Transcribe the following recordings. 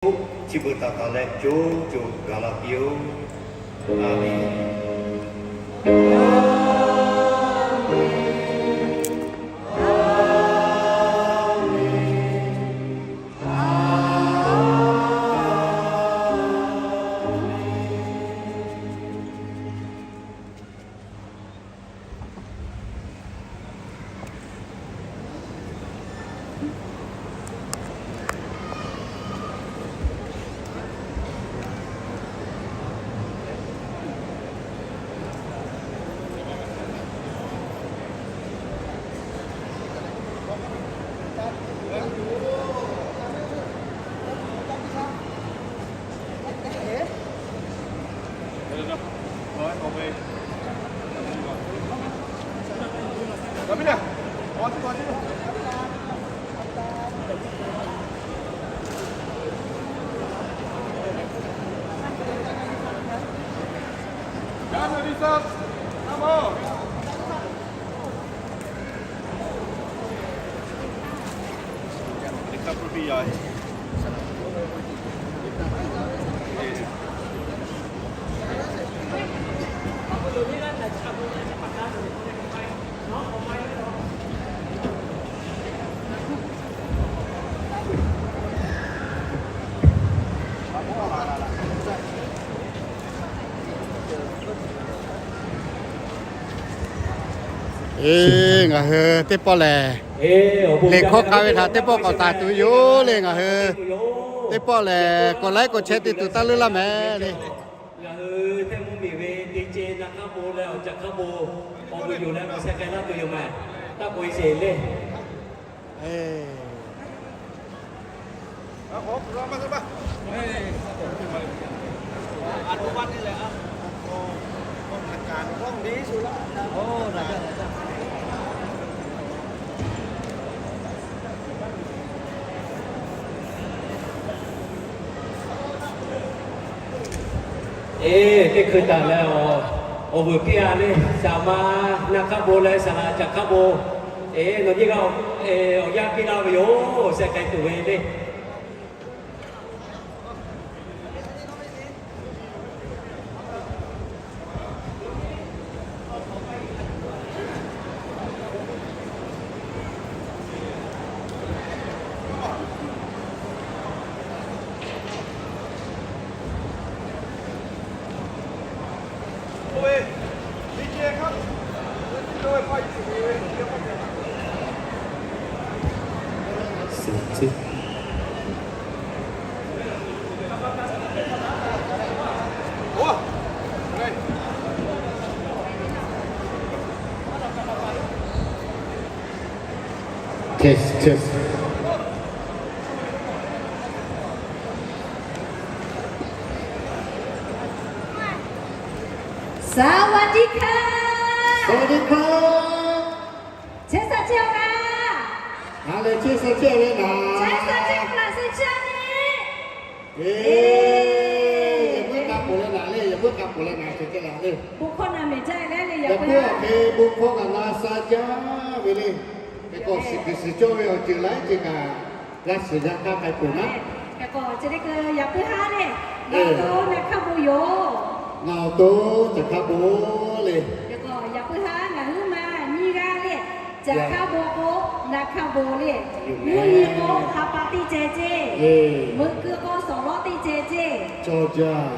Chi beuꞈ taˍ taˍ leh co co gaˬ la piˇ-oˆ. A menˬ. Eˬ, ngaˬ hui teˇ pawˆ lehˬ, liꞈ hkawˇ k'a ve htaꞈ teˇ pawˆ k'awꞈ taˍ tuˬ yoˬ le. Ngaˬ hui teˇ pawˆ lehˬ, k'awꞈ laiˉ k'awꞈ chehˇ te tuˬ taˇ leuˉ laˇ mehˍ le. Ngaˬ hui hteˇ mvuhˇ miˬ ve teˇ ceh naˆ hk'aˇ bon leh awˬ caˬ hk'aˇ bon awˬ vuiˬ yoˬ leh k'awꞈ sheh k'ai laˇ tuˬ yoˬ mehˍ. Taˇ k'oꞈ e sheˍ le. Eˬ, teˇ hkui taˍ leh awˬ, awˬ vuiˬ piˇ-a le, saˍ ma naˆ hk'aˇ bon leh saˍ laꞈ caˬ hk'aˇ bon, eˬ, nawˬ nyiˇ g'aˇ awˬ yaˇ piˇ laˇ ve yoˬ, sheh k'ai tuˬ ve le. Test, test. สวัสดีค่ะ สวัสดีครับ Chehˇ sha chehˇ-a. Ha lehˬ chehˇ sha chehˇ ve naˍ. Chehˇ sha chehˇ-a, laꞈ sheh chehˇ-a le. Eˬ, yaꞈ puiˉ k'a poˬ leh naˍ le, yaꞈ puiˉ k'a poˬ leh naˍ ceh ceh laˬ le. Bon hkawˇ na mehˍ jaˇ le le, yaꞈ puiˉ awˬ hk'e bon hkawˇ kaꞈ na sha jaˇ ve le. Hk'e k'o, shiˍ kuiˬ shiˍ cawˇ ve awˬ ceuˬ laiˉ ceuˬ kaꞈ g'a shiˍ g'a kaˇ k'ai peuˬ naˉ. Hk'e k'o, chi teˇ hkui yaꞈ puiˉ haˉ le, ngaˬ awˬ to naˆ hk'aˇ bon yoˬ. Ngaˬ awˬ to caˬ hk'aˇ bon le. Hk'e k'o, yaꞈ puiˉ haˉ ngaˬ huiˉ ma nyiˇ g'aˇ le, caˬ hk'aˇ bon k'o, naˆ hk'aˇ bon le. Mvuhˇ nyi k'o ha pa teˇ ceh ceˇ, meuꞈ keu k'o sawˍ lawˉ teˇ ceh ceˇ.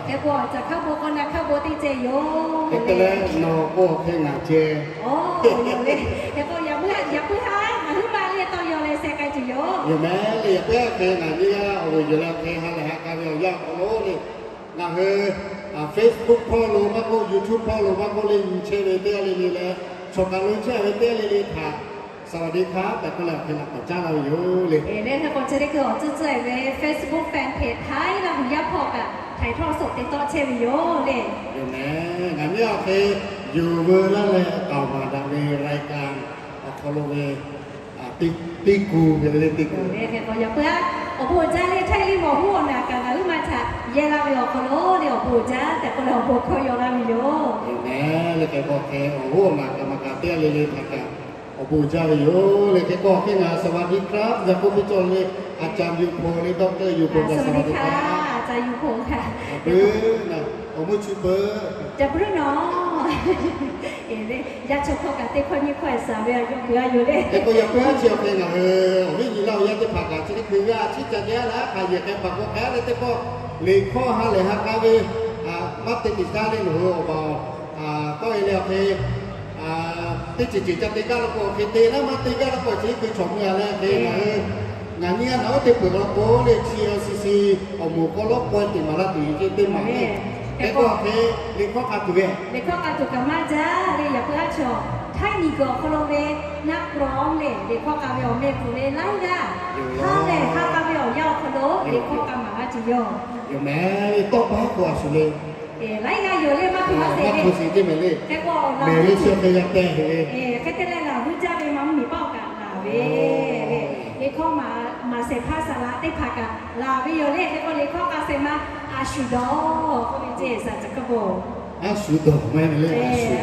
Hk'e k'o, caˬ hk'aˇ bon k'o naˆ hk'aˇ bon teˇ ceh yoˬ. Hk'e te leh nawˬ k'o hk'e ngaˬ ceh. Oˬ, le. Hk'e k'o, yaꞈ puiˉ haˉ ngaˬ huiˉ ma le tawˇ yaw leh sheh k'ai tuˬ yoˬ. Yoˬ mehˍ le, yaꞈ puiˉ hk'e ngaˬ nyiˇ g'aˇ awˬ vuiˬ yoˬ leh hk'e ha lehˬ ha k'a ve awˬ yanˇ awˬ hk'aw lo le. Ngaˬ hui Facebook hpawˇ lo maˇ k'oˆ, YouTube hpawˇ lo maˇ k'oˆ le, nyi chehˇ ve teˇ g'aˇ le le leh, chaw kaˬ lo chehˇ ve teˇ g'aˇ le le htaꞈ สวัสดีครับ tehꞈ k'oˆ leh awˬ hk'e laꞈ k'awꞈ caˉ laˇ ve yoˬ le. Eˬ, leh hk'e k'o chi teˇ hkui awˬ tcuhˉ tcuhˉ ve Facebook fan page htaiˍ Laˇ huˍ yaˇ hpawˇ kaꞈ htaiˍ htawˇ suhˍ te tawˆ chehˇ ve yoˬ le. Yoˬ mehˍ, ngaˬ nyiˇ awˬ hk'e yuˬ veu laˇ leh k'aoˍ maˍ daꞈ ve รายการ awˬ hk'aw lo ve teˇ kuˬ ve le, teˇ kuˬ. Hk'e k'o yaꞈ puiˉ haˉ awˬ bon uiˍ jaˇ le, htaiˍ liˇ mawˬ huˉ awˬ naˬ kaꞈ ngaˬ huiˉ ma htaꞈ yehˇ laˇ ve awˬ hk'aw lo le, awˬ bon uiˍ jaˇ tehꞈ k'oˆ leh awˬ bon hkawˇ yaw laˇ ve yoˬ. Yoˬ mehˍ, le hk'e k'o hk'e awˬ huˉ awˬ naˬ kaꞈ maˇ kaꞈ teˇ g'aˇ le le htaꞈ kaꞈ Awˬ bon jaˇ ve yoˬ le. Hk'e k'o hk'e ngaˬ สวัสดีครับ g'a k'oˆ piˇ cawˇ le. อาจารย์ Yuˬ Hpoˍ le, Doctor Yuˬ Hpoˍ, สวัสดีค่ะ อาจารย์ Yuˬ Hpoˍ ค่ะ awˬ bon, awˬ moˇ chi peuˬ. Yaꞈ chaw hkawˇ kaꞈ teˇ hkawˇ nyiˇ hkawˇ e saˍ ve a yawˇ peuˬ a yoˬ le. Hk'e k'o yaꞈ puiˉ haˉ chi awˬ hk'e ngaˬ hui awˬ viˉ nyi laˇ awˬ yaˇ teˇ hpaˍ kaꞈ chi teˇ hkui g'a chiˇ ca geh a laˇ hk'aˬ yehˬ hk'e paˍ k'o hk'e le teˇ pawˆ liꞈ hkawˇ ha lehˬ ha k'aˇ ve maˇ te tiꞈ taˇ le nawˬ hui awˬ baˬ tawˆ e le awˬ hk'e teˇ ceuˬ ceuˬ ca te gaˇ law k'o awˬ hk'e te laˇ, maˇ te gaˇ law k'o chi teˇ hkui chawꞈ mui a le hk'e ngaˬ hui ngaˬ nyiˇ g'aˇ naˬ oˉ teˇ peuˬ law k'o le chi awˬ shiˍ shiˍ awˬ moˍ hk'aw lawˉ pawehˇ teꞈ maˍ laˇ tuˬ ve ceˇ teˇ maˬ le. Hk'e k'o awˬ hk'e liꞈ hkawˇ k'a tuˬ ve, liꞈ hkawˇ k'a tuˬ kaꞈ maˇ jaˇ le. Yaꞈ puiˉ haˉ chaw ไทย miˬguiˬ awˬ hk'aw lo ve นักร้อง le liꞈ hkawˇ k'a ve awˬ meh kuˬ ve laiˉ g'aˇ ha lehˬ ha k'a ve awˬ yanˇ awˬ hk'aw lo liꞈ hkawˇ k'a maˍ laˇ tuˬ yoˬ. Yoˬ meh, tawˇ pa k'o a shuˍ le laiˉ g'aˇ yoˬ le maˇ hpu maˇ sehˍ le. Hk'e k'o laˬ hk'e te leh laˬ huˉ jaˇ ve maˇ mvuhˇ miˬ paˆ kaꞈ laˬ ve le. Liꞈ hkawˇ maˍ sehˍ hpaˇ saˍ laꞈ teˇ hpaˍ kaꞈ laˬ ve yoˬ le. Hk'e k'o liꞈ hkawˇ k'a sehˍ ma a shuˍ dawˬ k'oˆ ve ceˇ saˍ ca kaˇ bawˬ. A shuˍ dawˬ meh le,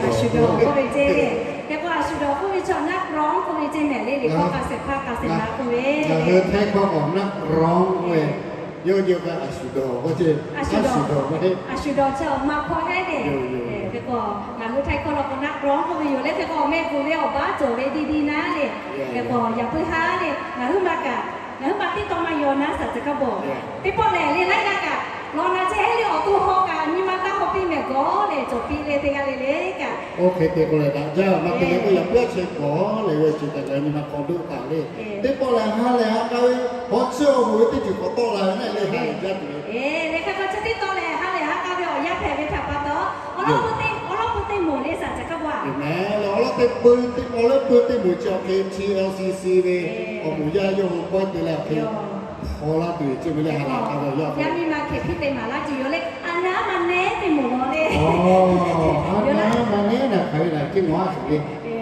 a shuˍ dawˬ k'oˆ ve ceˇ le. Hk'e k'o a shuˍ dawˬ k'oˆ ve chaw นักร้อง k'oˆ ve ceˇ meh le. Liꞈ hkawˇ k'a sehˍ hpaˇ k'a sehˍ ma k'oˆ ve ngaˬ hui Htaiˇ hkawˇ k'awꞈ นักร้อง ve yawˇ jehˇ k'o a shuˍ dawˬ k'oˆ ceˇ. A shuˍ dawˬ, a shuˍ dawˬ chi awˬ ma hkawˇ heˉ le. Hk'e k'o ngaˬ hui Htaiˇ hkawˇ law k'o นักร้อง k'oˆ ve yoˬ le. Hk'e k'o awˬ meh kuˬ ve awˬ baˉ cawˬ ve di di naˉ le. Hk'e k'o yaꞈ puiˉ haˉ le ngaˬ hui ma kaꞈ ngaˬ hui ma teˇ taw maˇ yaw naˉ saˍ ca kaˇ bawˬ. Teˇ pawˆ lehˬ le laiˉ g'aˇ kaꞈ law na chehˇ heˉ le awˬ to haw kaꞈ nyi ma taˇ haw piˇ mehˍ gawˬ lehˬ cawˬ piˇ le teˇ g'aˇ le le kaꞈ. Oˇ hk'e te k'o lehˬ daꞈ jaˇ maˇ te leh k'o yaꞈ puiˉ a chehˇ gawˬ lehˬ ve chi kaꞈ ngaˬ hui nyi ma hk'aw doˆ taˍ le. Teˇ pawˆ lehˬ ha lehˬ ha k'a ve hawˉ tsuhˇ awˬ moˍ ve teˇ ceuˬ k'awꞈ tawˆ la ve naˉ le ha lehˬ jaˇ tuˬ ve. Hk'e k'o chi teˇ taw lehˬ ha lehˬ ha k'a ve awˬ yanˇ hpehꞈ ve htaꞈ pa taw awˬ lawˉ pui teˇ, awˬ lawˉ pui teˇ moˍ le saˍ ca kaˇ bawˬ a. Meh le awˬ lawˉ teˇ pui, awˬ lawˉ pui teˇ moˍ chi awˬ hk'e chi LCC ve awˬ moˍ yaˇ yawˇ hui pawehˇ te leh awˬ hk'e haw laˇ tuˬ ceˇ meh le ha lehˬ ha k'a ve awˬ yanˇ. Yaˇ miˇ ma hkeh hpiˇ te maˍ laˇ tuˬ yoˬ le. A naˉ ma nehˉ teˇ moˍ law le. A naˉ ma nehˉ naˬ hk'aˬ ve laˬ ceˇ ngaw a shuˍ le.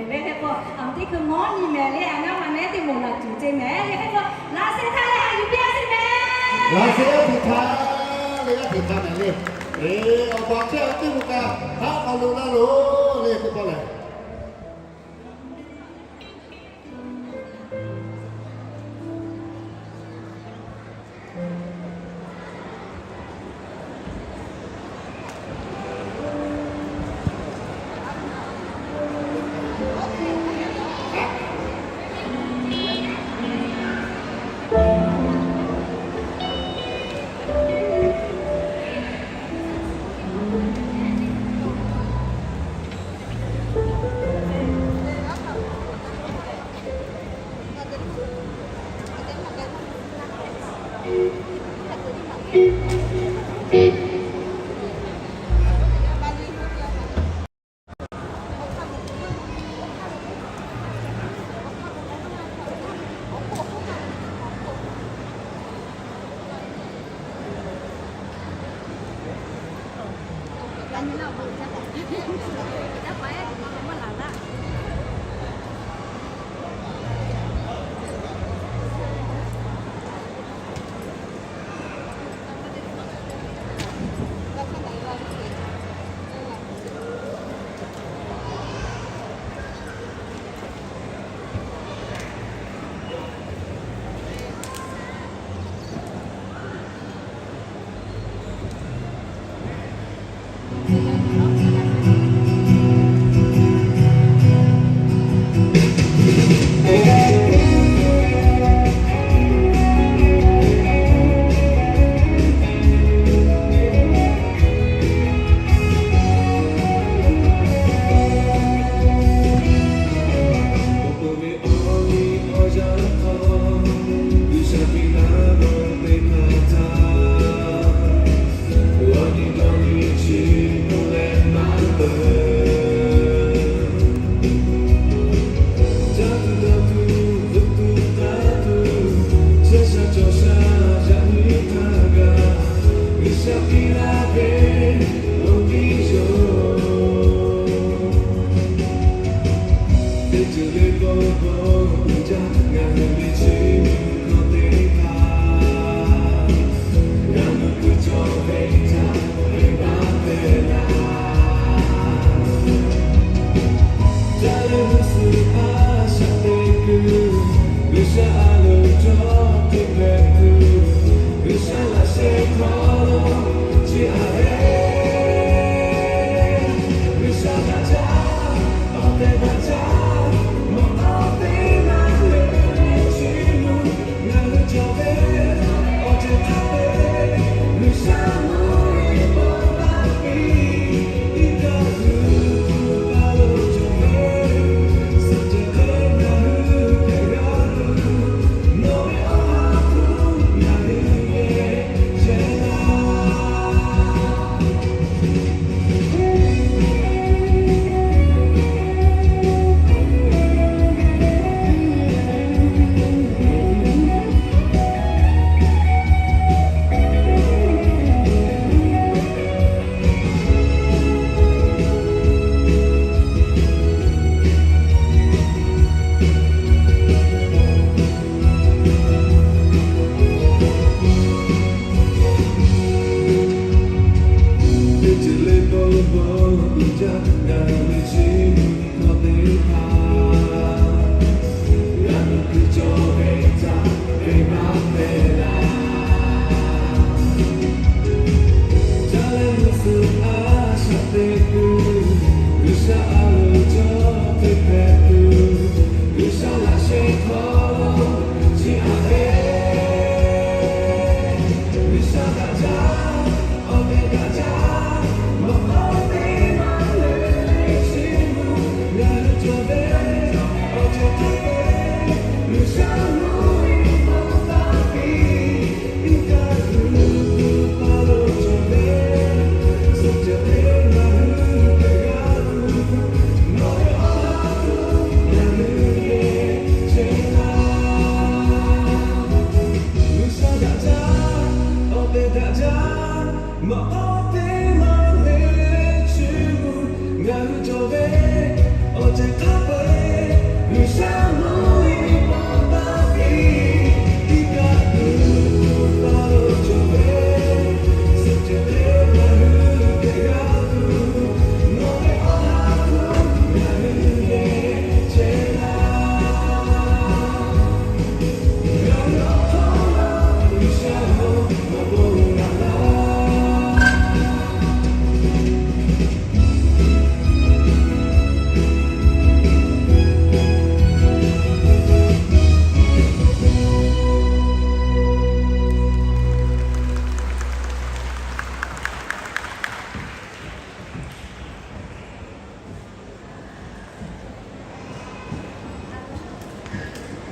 Leh hk'e k'o a teˇ hkui mawˇ nyi mehˍ le a naˉ ma nehˉ teˇ moˍ laˬ tuˬ ceˇ mehˍ le. Hk'e k'o laꞈ sheh htaˇ leh a yuˬ piˇ a sheˍ mehˍ. Laꞈ sheh yaˇ teꞈ htaˇ leh yaˇ teꞈ htaˇ mehˍ le. Awˬ baˬ chehˇ ve teˇ moˍ kaꞈ haˉ k'aw lo laˇ loˬ le teˇ pawˆ lehˬ.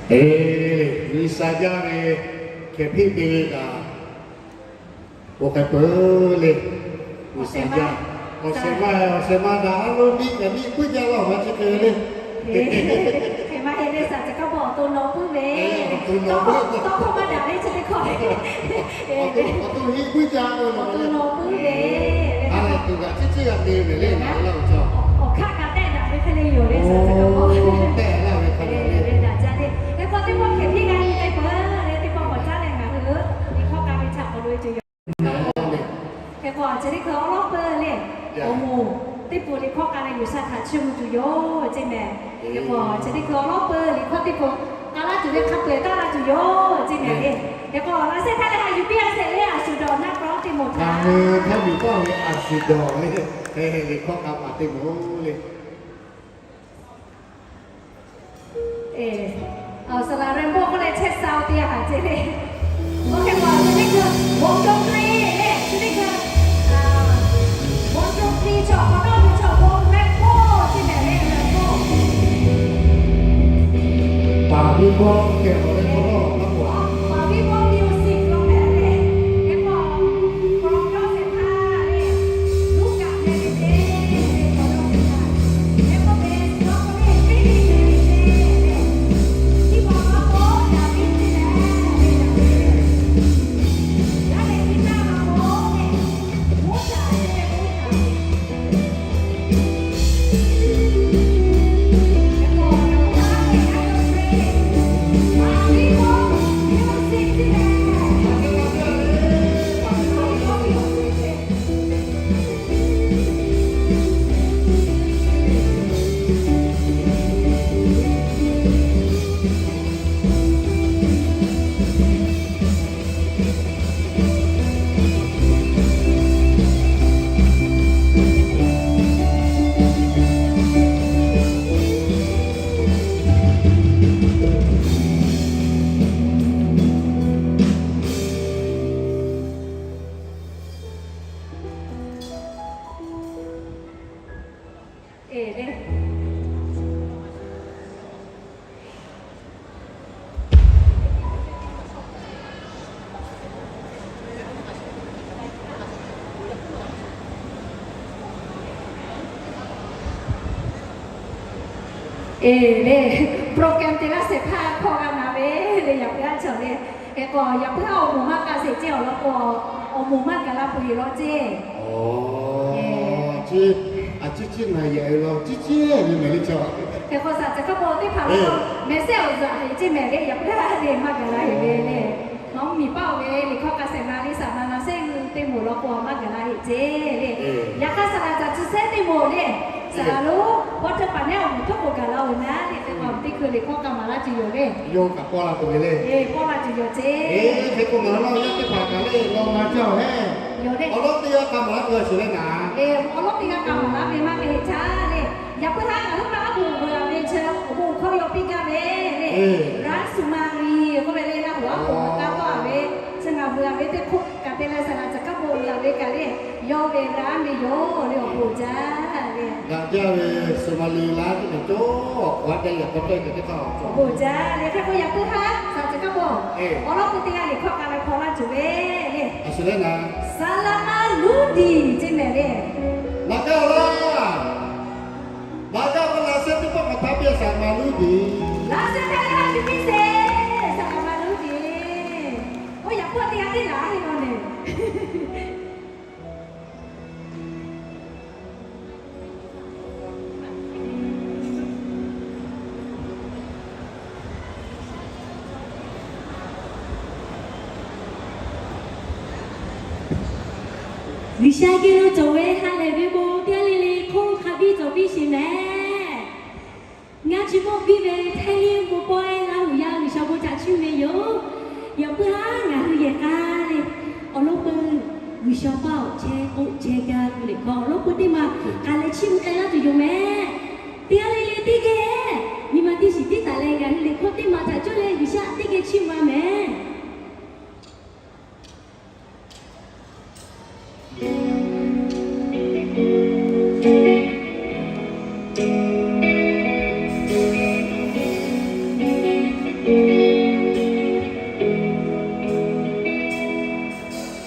Eˬ, G'uiˬsha jaˇ ve hkehˍ hpiˇ te ve kaꞈ, k'oˆ k'ai peuˬ le. G'uiˬsha jaˇ, awˬ shehˍ ma, awˬ shehˍ ma daꞈ a lo niˆ kaꞈ niˆ puiˉ jaˇ laˇ awˬ ma chi hk'e ve le. Hk'e ma heˆ le, saˍ caˬ kaˇ pawˆ awˬ to nawˬ puiˉ ve, tawˇ hkawˇ maˇ daꞈ le chi teˇ hkawˇ. Awˬ to hiˆ puiˉ jaˇ k'o, awˬ to nawˬ puiˉ ve, a lehˬ tuˬ kaꞈ ciˉ ciˉ g'a te ve le, ngaˬ hui laˇ ve chaw. Awˬ hk'aˇ kaꞈ tehˆ daꞈ ve hk'e le yoˬ le, saˍ caˬ kaˇ pawˆ. Tehˆ laˇ ve hk'e le. Daꞈ jaˇ le. Hk'e k'o teˇ pawˆ hkehˍ hpiˇ g'a nyi k'ai peuˬ le, teˇ pawˆ k'awꞈ caˉ leh ngaˬ hui liꞈ hkawˇ k'a ve htaꞈ k'awꞈ lo e tuˬ yoˬ. Hk'e k'o, chi teˇ hkui awˉ lawˉ peuˬ le, awˬ moˍ teˇ poˬ liꞈ hkawˇ k'a leh G'uiˬsha htaꞈ chiˇ mvuh tuˬ yoˬ ceˇ mehˍ. Hk'e k'o, chi teˇ hkui awˉ lawˉ peuˬ liꞈ hkawˇ teˇ poˬ k'a laˇ tuˬ ve hk'a peu-eˬ taˇ la tuˬ yoˬ ceˇ mehˍ le. Hk'e k'o, laꞈ shehˆ htaˇ leh ha yuˬ piˇ a shehˍ le, a shu dawˬ naˆ k'awꞈ teˇ moˍ htaꞈ, ha yuˬ paˇ ve a shu dawˬ le, liꞈ hkawˇ k'a ma teˇ moˍ le. Saˍ laˍ Rainbow k'oˆ leh chehˇ sha-o teˇ yanˇ haˍ ceˇ le. Oˇ hk'e k'o, chi teˇ hkui Bonjour Free le, chi teˇ hkui Bonjour Free chaw, hk'awꞈ nawˉ ve chaw Bonjour Rainbow ceˇ mehˍ le, Rainbow. Paˍ viˉ mawˇ kehˬ k'awꞈ leh k'awꞈ nawˉ laˇ k'o, Paˍ viˉ mawˇ music k'oˆ mehˍ le. Hk'e k'o, k'awꞈ nawˉ shehˍ hpaˇ le, luˉ kaꞈ mehˍ le le, k'awꞈ nawˉ shehˍ hpaˇ. Hk'e k'o, bass k'oˆ k'o le, Philip mehˍ le le, keyboard k'oˆ k'o David ceˇ mehˍ le, David. Yaˇ lehˬ guitar k'oˆ k'o le, Mvuhˇ Taˍ ceˇ, Mvuhˇ Taˍ. Eˬ le, program te laˇ shehˍ hpaˇ hkawˇ g'a na ve le, yaꞈ puiˉ haˉ chaw le. Hk'e k'o, yaꞈ puiˉ haˉ awˬ moˍ maˇ k'a sheˍ ceˇ awˬ lawn k'o, awˬ moˍ maˇ gaˬ la peuˬ yoˬ law ceˇ. Chi, a ciˉ ciˉ na yehˬ ve law, ciˉ ciˉ ve mehˍ le chaw. Hk'e k'o, saˍ caˬ kaˇ pawˆ teˇ hpaˍ lo mehˍ sehˉ awˬ zuhꞈ heˍ ceˇ mehˍ le, yaꞈ puiˉ haˉ le maˇ gaˬ la heˍ ve le. Nawˬ hui miˬ paˆ-oˬ ve liꞈ hkawˇ k'a shehˍ ma le, saˍ ma na sehˉ hui teˇ moˍ law k'o maˇ gaˬ la heˍ ceˇ le. Yaꞈ hk'aˇ saˍ laˍ caˬ tcuh sehˉ teˇ moˍ le, saˍ laˍ lonˉ Water Park neˉ awˬ moˍ htoˆ k'o gaˬ la-oˬ naˉ le. Hk'e k'o, teˇ hkui liꞈ hkawˇ k'a maˍ laˇ tuˬ yoˬ le. Yawˇ kaꞈ pawˆ la tuˬ ve le. Pawˆ la tuˬ yoˬ ceˇ. Hk'e k'o, ngaˬ hui laˇ yaˇ teˇ hpaˍ kaꞈ le, law ma jaˇ-oˬ heˉ. Awˬ lawˉ teˇ g'aˇ k'a maˍ laˇ tuˬ yoˬ sheˍ le naˍ. Awˬ lawˉ teˇ g'aˇ k'a maˍ laˇ ve maˇ hk'e heˆ caˇ le. Yaꞈ puiˉ haˉ ngaˬ hui maˇ aˉ poˍ vuiˬ-a ve chi awˬ bon hkawˇ yaw piˇ gaˇ ve le. Rosemary k'oˆ ve le, Laˇ huˍ aˉ poˍ k'a tawˆ-a ve, chi ngaˬ vuiˬ-a ve teˇ hk'oˆ kaꞈ Te leh saˍ laꞈ caˬ kaˉ bon laˬ ve kaꞈ le, yawˇ ve g'a ve yoˬ le, awˬ bon jaˇ le. G'a jaˇ ve Suˍmaˍliˍ laˇ teˇ kaꞈ cawˇ, awˬ k'aw a jaˇ yaꞈ k'aw tawˆ e kaꞈ teˇ hk'aˇ awˬ bon jaˇ le. Hk'e k'o yaꞈ puiˉ haˉ saˍ laꞈ caˬ kaˉ bon awˬ lawn k'o teˇ g'aˇ liꞈ hkawˇ k'a leh hpaw laˇ tuˬ ve le. Saˍ laꞈ maˇ luˉ diˬ ceˇ mehˍ le. Maˇ gaˇ laˇ. Maˇ gaˇ k'o laꞈ sheh teˇ pawˆ k'awꞈ htaꞈ piˇ saˍ laꞈ maˇ luˉ diˬ. Laꞈ sheh htaꞈ piˇ sheˍ, saˍ laꞈ maˇ luˉ diˬ. Oˇ yaꞈ puiˉ teˇ g'aˇ teˇ laꞈ heˆ law le. G'uiˬsha geh lo cawˬ ve ha lehˬ ve bon teˇ g'aˇ le le hk'oˆ hk'a biˇ cawˬ piˇ sheˍ mehˍ. Ngaˇ chi mawˇ biˇ ve Htaiˇ liˇ bon pawehˇ Laˇ huˍ yaˇ G'uiˬsha bon htaꞈ chiˇ mvuh ve yoˬ. Yaꞈ puiˉ haˉ ngaˬ hui yehˬ k'a le, awˬ lawn peu G'uiˬsha paˇ awˬ chehˇ k'oˆ chehˇ gaˇ tuˬ liꞈ hkawˇ awˬ lawn peu teˇ maˬ k'aˬ leh chiˇ mvuh k'ai laˇ tuˬ yoˬ mehˍ. Teˇ g'aˇ le le teˇ geh nyi ma teˇ shiˍ tiˉ taˍ leh ngaˬ hui liꞈ hkawˇ teˇ maˬ htaꞈ cawˇ leh G'uiˬsha teˇ geh chiˇ mvuh mehˍ.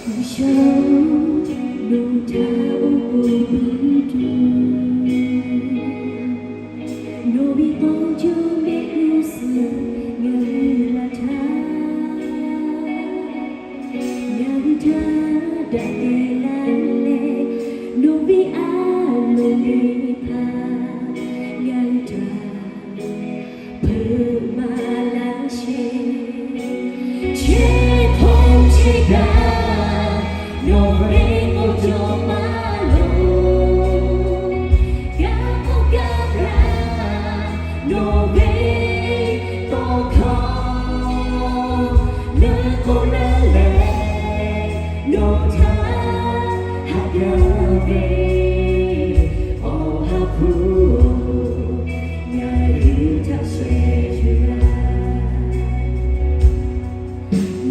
G'uiˬsha-oˬ, nawˬ htaꞈ awˬ bon uiˍ tuˬ, nawˬ ve k'aw jawˇ mehˆ g'uˇ suhˍ ngaˬ hui laˬ htaˇ, ngaˬ hui htaꞈ daꞈ kehˬ la leh, nawˬ ve a loˍ ve htaꞈ ngaˬ hui htaꞈ hpeuꞈ maˍ laˇ sheˍ. Chehˇ hk'awꞈ chehˇ gaˇ, nawˬ ve awˬ cawˬ maˇ loˍ. Gaˇ hk'awꞈ gaˇ gaˇ, nawˬ ve tawˇ hkawˇ leuˉ k'oˆ leuˉ leh, nawˬ htaꞈ haꞈ gaˇ ve Awˬ ha hpu-oˬ, ngaˬ hui htaꞈ sheh yuˬ laˇ.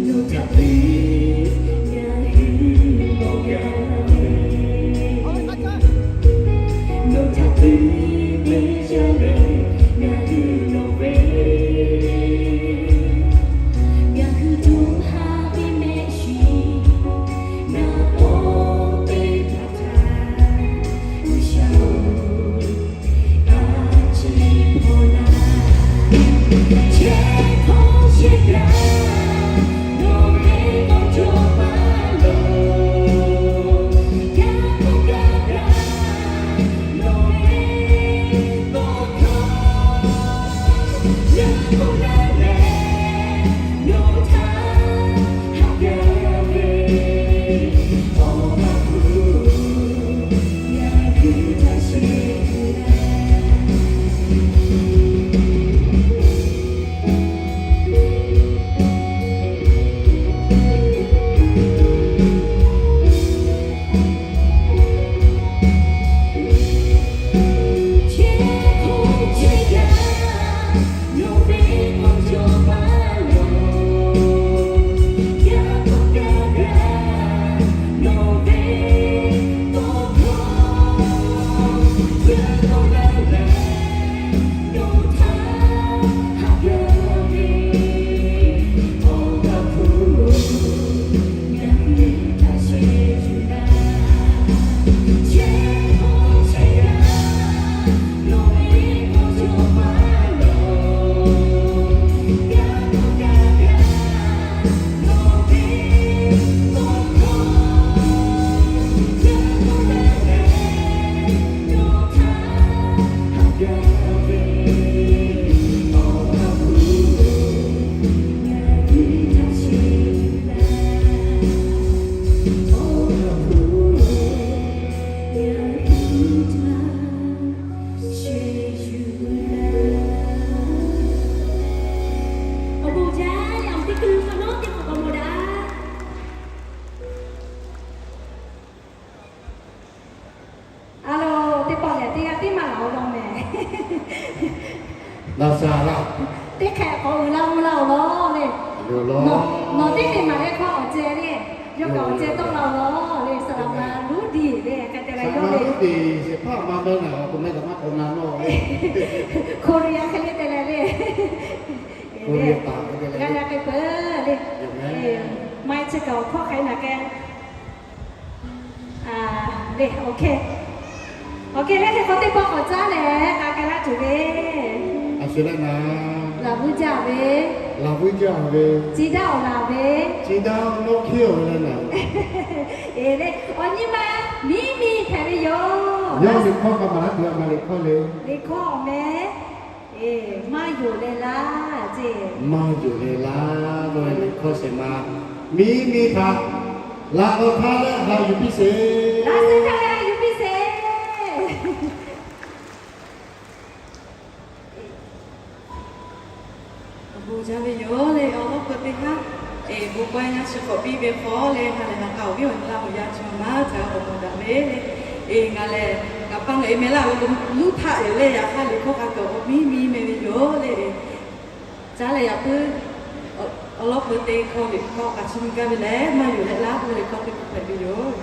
Nawˬ htaꞈ te ngaˬ hui mawˬ gaˇ ve, nawˬ htaꞈ te ve yaˇ lehˬ ngaˬ hui lawˬ ve, ngaˬ hui htaꞈ haꞈ ve mehˆ shiˍ, ngaˬ k'awꞈ te htaˇ htaˇ, G'uiˬsha-oˬ, a ciˉ hpaw laˇ. Chehˇ hkawˇ chehˇ gaˇ, nawˬ ve awˬ cawˬ maˇ loˍ. Gaˇ hk'awꞈ gaˇ gaˇ, nawˬ ve tawˇ hkawˇ leuˉ k'oˆ leuˉ leh, nawˬ htaꞈ haꞈ gaˇ ve Awˬ ha hpu-oˬ, ngaˬ hui htaꞈ sheh yuˬ laˇ. Chehˇ hkawˇ chehˇ gaˇ, nawˬ ve awˬ cawˬ maˇ loˍ. Gaˇ hk'awꞈ gaˇ gaˇ, nawˬ ve tawˇ hkawˇ leuˉ k'oˆ leuˉ leh, nawˬ htaꞈ haꞈ gaˇ ve Awˬ ha hpu-oˬ, ngaˬ hui htaꞈ sheh yuˬ laˇ. Chehˇ hkawˇ chehˇ gaˇ, nawˬ ve awˬ cawˬ maˇ loˍ. Gaˇ hk'awꞈ gaˇ gaˇ, nawˬ ve tawˇ hkawˇ leuˉ k'oˆ leuˉ leh, nawˬ htaꞈ haꞈ gaˇ ve Awˬ ha hpu-oˬ, ngaˬ hui htaꞈ sheh yuˬ laˇ. Awˬ ha hpu-oˬ, ngaˬ hui htaꞈ sheh yuˬ laˇ. Awˬ bon jaˇ leh awˬ teˇ hkui hk'awꞈ nawˉ teˇ hk'awꞈ k'awꞈ mawˬ daꞈ. A lo, teˇ pawˆ lehˬ teˇ g'aˇ teˇ maˬ laˬ-oˬ law mehˍ. Teˇ hk'e k'awꞈ uiˍ la mvuh la-oˬ law le. Nawˬ teˇ hk'e maˍ leh hkawˇ awˬ ceh le. Yawˇ kaꞈ awˬ ceh tawˇ la-oˬ law le, saˍ laꞈ ma luˉ diˬ le, hk'e te leh yawˇ le. Saˍ laꞈ ma luˉ diˬ sheˍ hpaˇ ma meh naˍ awˬ k'o meh kaꞈ maˇ k'awꞈ na nawˇ le. Koˍreˍaˍ hk'e le te leh le. Koˍreˍaˍ paˍ hk'e te leh g'a le hk'e peuˬ le. Maˇ heˆ chi kaꞈ awˬ hkawˇ hk'e naˬ k'ai. Le, OK. OK le, hk'e k'o teˇ pawˆ k'awꞈ caˉ leh k'a k'ai laˇ tuˬ ve. A shu le naˍ. Laˬ vuiˇ jaˇ ve. Laˬ vuiˇ jaˇ ve. Ci daˇ awˬ laˬ ve. Ci daˇ nawˇ hkiˉ awˬ ve le naˍ. Eˬ le, awˬ nyi ma miˇ miˇ hpehꞈ ve yoˬ. Yawˇ liꞈ hkawˇ k'a maˍ laˇ tuˬ a ma liꞈ hkawˇ le. Liꞈ hkawˇ awˬ meh. Maˇ yonˍ leh laˇ ceˇ. Maˇ yonˍ leh laˇ k'oˆ ve liꞈ hkawˇ shehˍ ma, miˇ miˇ htaꞈ laꞈ k'awꞈ htaˇ leh haꞈ yuˬ piˇ sheˍ. Laꞈ shehˍ htaˇ leh haꞈ yuˬ piˇ sheˍ. Awˬ bon jaˇ ve yoˬ le, awˬ lawˉ peu teˇ haˉ, eˬ, bon kawehˇ yaˇ chi k'awꞈ piˇ ve hk'aw le, ha lehˬ ha k'a awˬ viˉ awˬ nyi laˇ awˬ yaˇ chi maˇ ca awˬ bon daꞈ ve le. Eˬ, ngaˬ lehˬ kaꞈ paˇ ngaˬ e meh laˇ ve k'o, luˇ htaˆ yoˬ le, yaꞈ hk'aˇ liꞈ hkawˇ k'a tuˬ awˬ miˇ miˇ meh ve yoˬ le. Caˉ leh yaꞈ puiˉ awˬ lawˉ peu teˇ hkawˇ liꞈ hkawˇ k'a chi nyi gaˇ ve lehˬ, maˇ yonˍ leh laˇ k'oˆ ve liꞈ hkawˇ teˇ hkawˇ hpehꞈ ve yoˬ.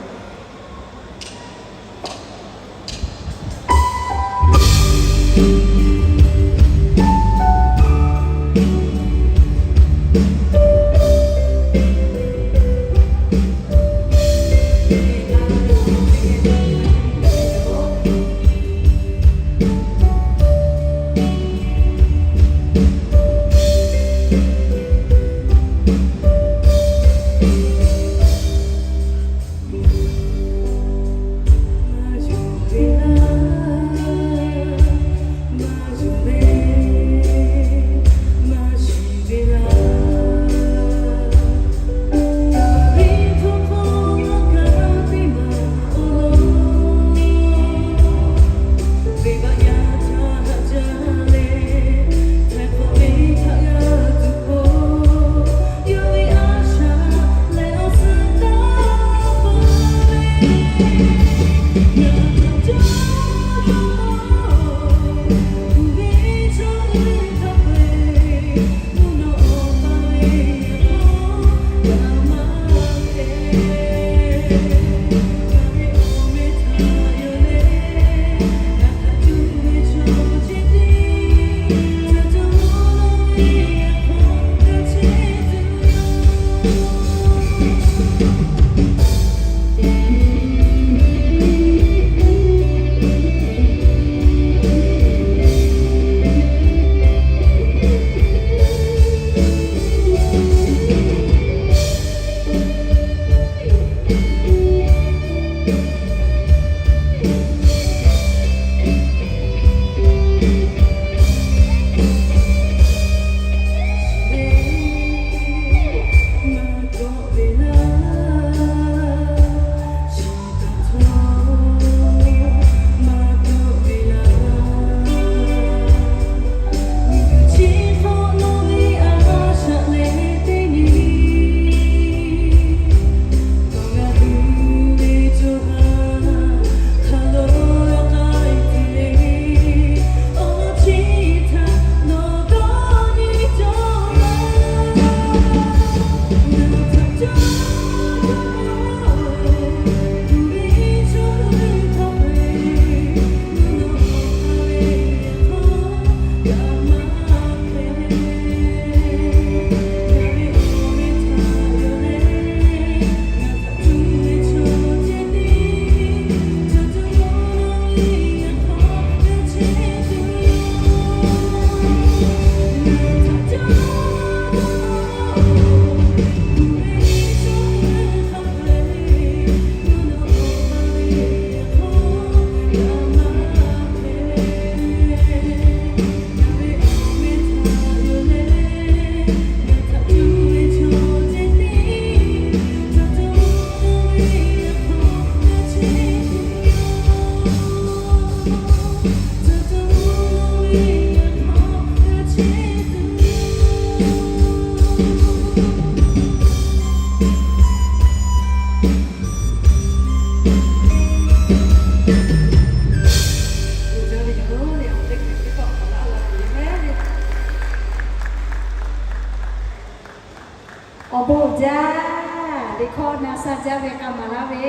jaˇ ve k'a maˍ laˇ ve,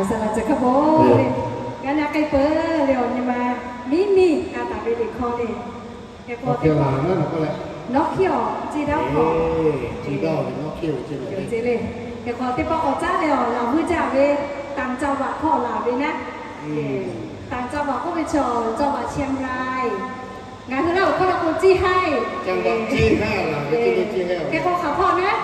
saˍ laˍ caˬ hk'a bo le, g'a na k'ai peuˬ le, awˬ nyi ma miˇ miˇ k'a taˍ ve liꞈ hkawˇ le. Hk'e k'o, nawˉ hkiˇ awˬ ceˇ daˇ hk'awꞈ le. Hk'e k'o teˇ pawˆ k'awꞈ caˉ leh awˬ laˬ vuiˇ jaˇ ve, ต่างจังหวัด hk'aw laˬ ve naˉ, ต่างจังหวัด k'oˆ ve chi จังหวัดเชียงราย. Ngaˬ hui Laˇ huˍ hkawˇ lo k'o เชียงราย. Hk'e k'o hk'aˬ hk'awꞈ naˉ,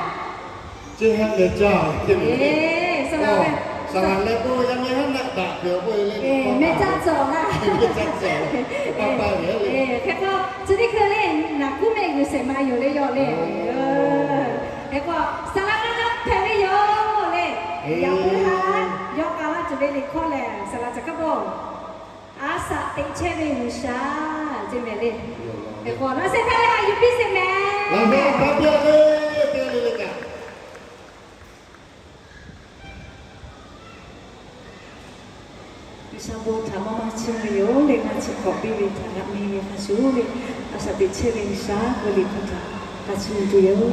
saˍ laˍ ve, saˍ laˍ leh k'o yaˇ miˇ haˉ naˆ daꞈ kuiˬ awˬ k'oˆ le, mehˇ caˇ cawˬ laˇ. Hk'e k'o chi teˇ hkui le, naˬ kuˉ mehˆ g'uiˬ shehˍ ma yoˬ le, yawˇ le. Hk'e k'o saˍ laˍ naˆ hpehꞈ ve yoˬ le. Yaꞈ puiˉ haˉ yawˇ k'a laˇ tuˬ ve liꞈ hkawˇ lehˬ, saˍ laˍ caˬ hk'a bo, a shaꞈ teꞈ chehˇ ve G'uiˬsha ceˇ mehˍ le. Hk'e k'o laˇ shehˍ htaˇ lehˬ, a yuˬ piˇ shehˍ mehˍ. G'uiˬsha bon htaꞈ maˇ maˇ chiˇ ve yoˬ le, maˇ chiˇ hk'awꞈ piˇ ve htaꞈ g'a mi ve hk'a shuˍ le. A shaꞈ teꞈ chehˇ ve G'uiˬsha ve liꞈ hk'aw htaꞈ g'a chiˇ mvuh tuˬ yoˬ.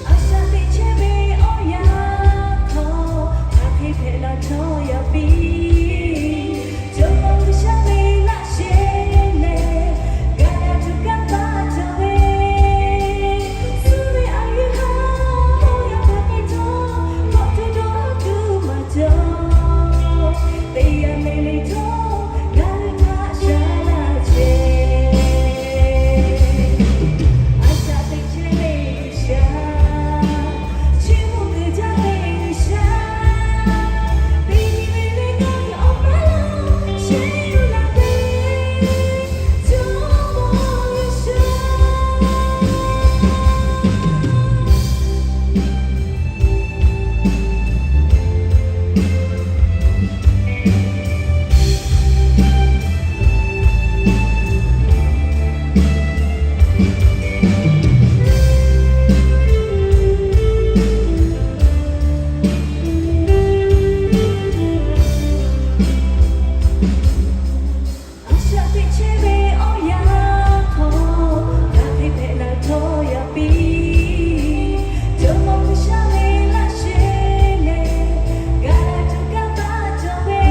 A shaꞈ teꞈ chehˇ ve awˬ yanˇ hk'aw, hk'aˬ hk'e hpehꞈ la htawˇ yaꞈ piˇ. Jawˇmawˇ G'uiˬsha ve laꞈ sheh lehˬ, gaˬ la tuˬ kanˇ paˆ cawˬ ve, suh ve a yuˬ haˉ hawˉ yaˇ hk'aˬ hk'e htawˇ, kawꞈ tuˬ dawˇ tuˬ maˇ cawˬ. Teˇ yanˇ le le htawˇ, ngaˬ hui htaꞈ shaˉ laˇ chehˇ. A shaꞈ teꞈ chehˇ ve G'uiˬsha, chiˇ mvuh kuiˬ jaˇ ve G'uiˬsha, teˇ nyi ve le ngaˬ hui awˬ paˉ lo shehˍ yuˬ laˇ ve, Jawˇmawˇ G'uiˬsha. A shaꞈ teꞈ chehˇ ve awˬ yanˇ hk'aw, hk'aˬ hk'e hpehꞈ la htawˇ yaꞈ piˇ. Jawˇmawˇ G'uiˬsha ve laꞈ sheh lehˬ, gaˬ la tuˬ kanˇ paˆ cawˬ ve,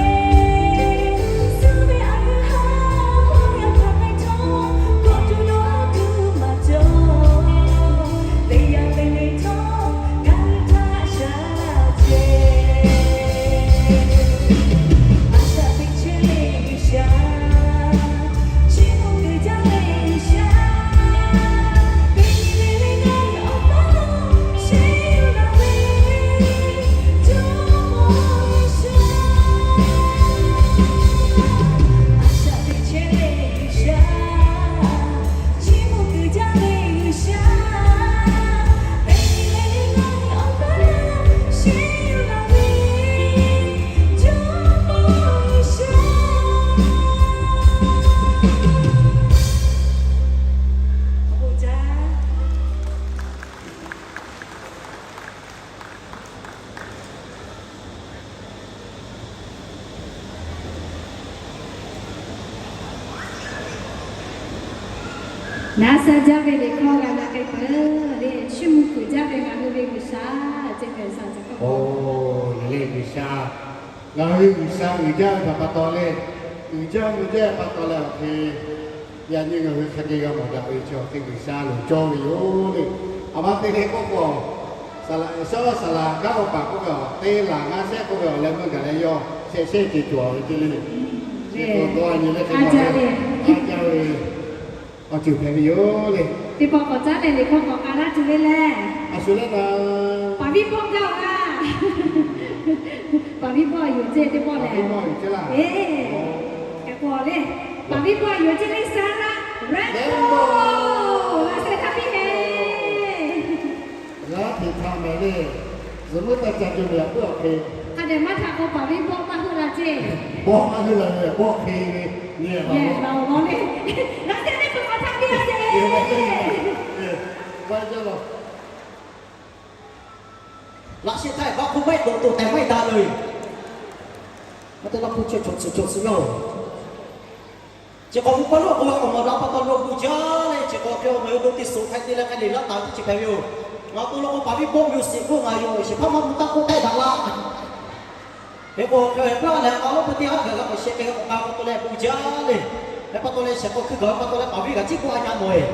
suh ve a yuˬ haˉ hawˉ yaˇ hk'aˬ hk'e htawˇ, kawꞈ tuˬ dawˇ tuˬ maˇ cawˬ. Teˇ yanˇ le le htawˇ, ngaˬ hui htaꞈ shaˉ laˇ chehˇ. A shaꞈ teꞈ chehˇ ve G'uiˬsha, chiˇ mvuh kuiˬ jaˇ ve G'uiˬsha, teˇ nyi le le ngaˬ hui awˬ paˉ lo shehˍ yuˬ laˇ ve, Jawˇmawˇ G'uiˬsha. A shaꞈ teꞈ chehˇ ve G'uiˬsha, chiˇ mvuh kuiˬ jaˇ ve G'uiˬsha, teˇ nyi le le ngaˬ hui awˬ paˉ lo shehˍ yuˬ laˇ ve, Jawˇmawˇ G'uiˬsha. Naˆ sha jaˇ ve liꞈ hkawˇ g'a na k'ai peuˬ le. Chiˇ mvuh kuiˬ jaˇ ve ngaˬ hui ve G'uiˬsha, ceˇ pehˍ shaˍ ceˇ hkawˇ. Oˬ, le G'uiˬsha, Ngaˬ hui G'uiˬsha uiˍ jaˇ ve htaꞈ pa taw leh, uiˍ jaˇ ve jaˇ pa taw leh awˬ hk'e, yaꞈ nyi ngaˬ hui hk'a geh g'a mawˬ daꞈ ve chi awˬ hk'e G'uiˬsha loˍ cawˇ ve yoˬ le. A ma te leh k'oˆ k'o, saˍ laꞈ shaˉ saˍ laꞈ gaˇ k'o paˍ k'oˆ ve awˬ te laˬ ngaˇ shehˆ k'oˆ ve awˬ leh meuˇ gaˬ leh yawˇ shehˍ shehˆ ce cawˬ ve ce le. Chi hk'e k'o a nyi leh hk'e a jaˇ ve, a jaˇ ve awˬ ceuˬ hpehꞈ ve yoˬ le. Teˇ pawˆ k'awꞈ caˉ leh liꞈ hkawˇ k'awꞈ k'a laˇ tuˬ ve leh, a shu leh na, paˍ viˉ bawˆ gaˇ-oˬ laˇ. Paˍ viˉ bawˆ yoˬ ceˇ teˇ pawˆ lehˬ, paˍ viˉ bawˆ yoˬ ceˇ le. Saˍ laꞈ Rainbow, laꞈ sheh htaˇ piˇ ve. G'aˇ hteꞈ htaꞈ mehˍ le. Zuhꞈ muiˉ taˇ ca co ve yaꞈ puiˉ awˬ hk'e, hk'a dehꞈ maˇ htaꞈ k'o paˍ viˉ bawˆ maˇ heuˆ la ceˇ. Bawˆ maˇ heuˆ la ve, bawˆ hk'e ve nyi laˬ laˬ-oˬ law le. Laꞈ sheh teˇ hpaˍ hk'aˬ htaˇ piˇ a ceˇ. Laꞈ sheh htaˇ g'a hk'oˆ mehˆ toꞈ toꞈ tehꞈ mehˆ daꞈ le. Maˇ te laˇ hpu chi cawˬ tsuhꞈ cawˬ tsuhꞈ yaˇ-oˬ. Chi hk'awꞈ pu paˇ lo k'o, awˬ maˍ daꞈ pa taw lo gu jaˇ leh, chi hk'awꞈ hk'e awˬ meh lo te suhˍ hk'a te leh hk'a leˬ laˇ taˍ ve teˇ chi hpehꞈ ve yoˬ. Ngaˬ to lo k'o paˍ viˉ bawˆ yoˬ sheˍ k'oˆ ngaˬ yoˬ, shehˍ hpaˇ maˇ mvuh taˇ k'oˆ tehˇ daꞈ laˇ. Hk'e k'o hk'e hpehꞈ leh k'aw lo hpu teˇ haˉ hk'e g'a k'awꞈ sheh k'e k'awꞈ k'a pa taw leh gu jaˇ le. Hk'e pa taw leh shehˍ k'o hkui gaˬ ve pa taw leh paˍ viˉ g'a ciˉ k'oˆ a nyi mawˬ-e.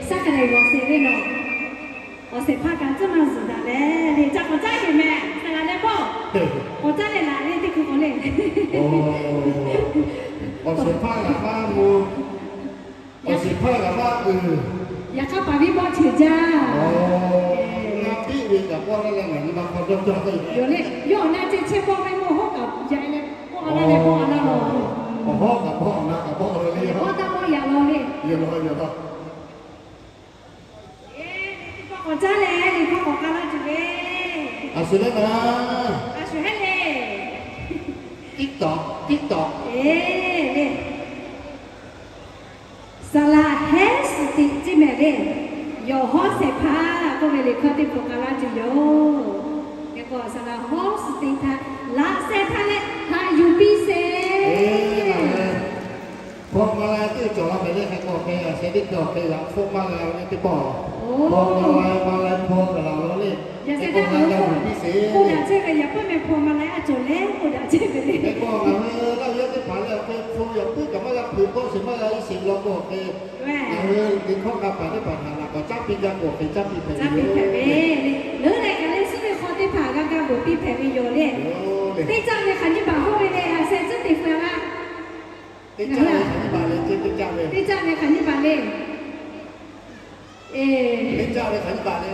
Shaˉ hk'a dehꞈ g'awˬ sheˍ le nawˬ. Awˬ shehˍ hpaˇ kaꞈ tcuhˉ maˇ zuhˬ daꞈ leh le, ca k'awꞈ caˉ sheˍ mehˍ. Saˍ laꞈ leh pawˆ k'awꞈ caˉ leh laꞈ leh teˇ hkui k'awꞈ le. Awˬ shehˍ hpaˇ kaꞈ maˇ mvuh. Awˬ shehˍ hpaˇ kaꞈ maˇ uiˍ. Yaꞈ hk'aˇ paˍ viˉ bawˆ ceuˬ jaˇ. Ngaˬ piˇ ve kaꞈ pawˆ laˇ leh ngaˬ nyi ma hk'aw dawˇ cawˇ ve yoˬ le. Yawˇ awˬ na ceh chehˇ pawˆ ve mawˇ hawˉ kaꞈ yaꞈ leh pawˆ laˇ leh pawˆ a laˇ law. Awˬ hawˉ kaꞈ pawˆ, awˬ na kaꞈ pawˆ law le. Pawˆ taˇ pawˆ yaꞈ law le. Yoˬ law, yoˬ law. Teˇ pawˆ k'awꞈ caˉ leh liꞈ hkawˇ k'awꞈ k'a laˇ tuˬ ve. Shu le na. A shu heˉ le. Tiˉ tawꞈ, tiˉ tawꞈ. Eˬ le. Saˍ laꞈ hehˉ suhˍ teꞈ ceˇ mehˍ le. Yawˬ hawˉ shehˍ hpaˇ k'oˆ ve liꞈ hkawˇ teˇ hpaˍ k'a laˇ tuˬ yoˬ. Hk'e k'o, saˍ laꞈ hawˉ suhˍ teꞈ htaꞈ laꞈ shehˍ hpaˇ leh haꞈ yuˬ piˇ sheˍ. Hpaw ma la teˇ cawˬ la mehˍ le. Hk'e k'o, hk'e a sheh teˇ cawˬ hk'e laꞈ hpfuhˆ maˇ g'a ve teˇ pawˆ. Hpaw ma la, ma la hpaw kaꞈ laˬ la le. Yaꞈ sheh teˇ cawˬ k'oˆ daꞈ chehˇ ve, yaꞈ puiˉ meh hpaw ma la a cawˬ leh k'oˆ daꞈ chehˇ ve le. Hk'e k'o, ngaˬ hui Laˇ huˍ yaˇ teˇ hpaˍ lehˬ, hk'e hpu yaꞈ puiˉ kaꞈ maˇ g'a hpu k'awꞈ sheˍ maˇ g'a iˉ sheˍ law k'o, hk'e ngaˬ hui liꞈ hkawˇ hk'a paˍ teˇ hpaˍ htaꞈ laꞈ k'awꞈ caˉ piˇ gaˇ k'o, hk'e caˉ piˇ hpehꞈ ve yoˬ. Leuˉ leh kaꞈ leh suhˉ ve hk'aw teˇ hpaˍ g'a gaˇ bvuhꞈ piˇ hpehꞈ ve yoˬ le. Teˇ caˆ ve hk'aˬ nyiˇ baˬ hawˉ ve le, a sheh tcuhˉ teꞈ feu-a laˇ. Teˇ caˆ ve hk'aˬ nyiˇ baˬ le, teˇ caˆ ve, teˇ caˆ ve hk'aˬ nyiˇ baˬ le. Eˬ, teˇ caˆ ve hk'aˬ nyiˇ baˬ le.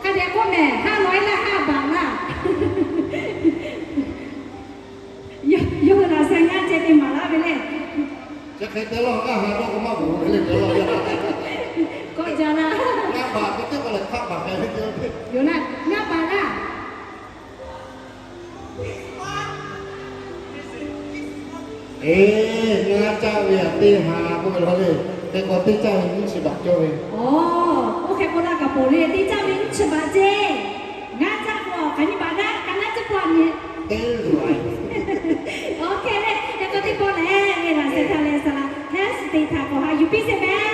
Hk'a dehꞈ k'oˆ mehˍ, ha lawˬ-e laˇ, ha baˬ laˇ. Yawˇ hui laꞈ sheh ngaˇ ceh te maˍ laˇ ve le. Chi hk'e te lawˇ, ngaˇ ha dawˇ k'o maˇ bvuhꞈ ve le, te lawˇ. Kawˆ jaˇ laˇ. Ngaˇ baˬ k'o teˇ k'o lehˬ hk'aˆ baˬ k'ai ve yoˬ laˇ, ngaˇ baˬ laˇ. Eˬ, ngaˇ caˆ ve a teˇ ha k'oˆ ve la le. Hk'e k'o teˇ caˆ ve nyiˇ chi baˬ cawˇ ve. Oˬ, oˇ hk'e k'oˆ laˇ kaꞈ poˬ le, teˇ caˆ ve nyiˇ chi baˬ ceˇ. Ngaˇ caˆ k'o hk'aˬ nyiˇ baˬ naˆ, ka naˉ ciˉ pawˆ nyi. Teˇ zuhˬ a. Oˇ hk'e le, hk'e k'o teˇ pawˆ lehˬ, laꞈ sheh htaꞈ leh saˍ laꞈ hehˉ suhˍ teꞈ htaꞈ k'awꞈ haꞈ yuˬ piˇ sheˍ mehˍ.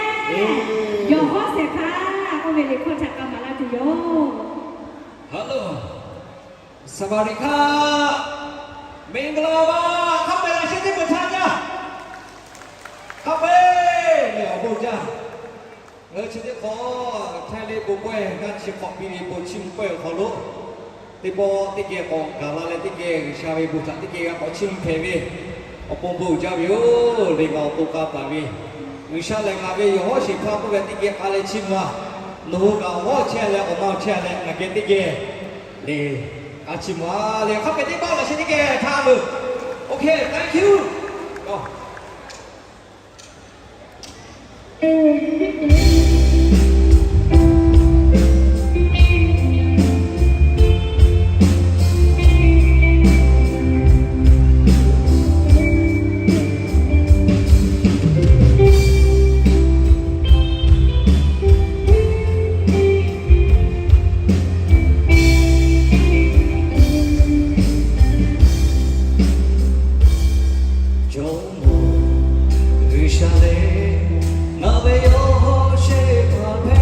Yawˬ hawˉ shehˍ hpaˇ k'oˆ ve liꞈ hkawˇ htaꞈ k'a maˍ laˇ tuˬ yoˬ. Hello. Saˍ vaˍ riˍ hkaˆ, မင်္ဂလာပါ, ခပ်ပယ်လင် ရှင်းသစ်ပထမည, ခပ်ပယ်လင် awˬ bon jaˇ. Ngaˬ hui chi teˇ hk'awꞈ htaˇ le bon pawehˇ ngaˇ chi hk'awꞈ piˇ ve bon chiˇ mvuh pawehˇ awˬ hk'aw lo, teˇ pawˆ teˇ geh k'awꞈ gaˬ la leh teˇ geh G'uiˬsha ve bon htaꞈ teˇ geh g'a k'awꞈ chiˇ mvuh hpehꞈ ve, awˬ pon bon uiˍ jaˇ ve yoˬ. Lehˬ ngaˬ awˬ to k'a taˍ ve G'uiˬsha lehˬ ngaˬ ve yawˬ hawˉ shehˍ hpaˇ k'oˆ ve teˇ geh k'a leh chiˇ mvuh-a. Nawˬ hui kaꞈ awˬ hawˉ chehˇ leh awˬ na chehˇ leh ngaˬ geh teˇ geh le, k'a chiˇ mvuh-a le. Hk'a pehꞈ teˇ pawˆ laꞈ sheh teˇ geh htaˇ lo. Okay, thank you. Jawˇmawˇ G'uiˬsha lehˬ, ngaˬ ve yawˇ hawˉ shehˍ hpaˇ hpehꞈ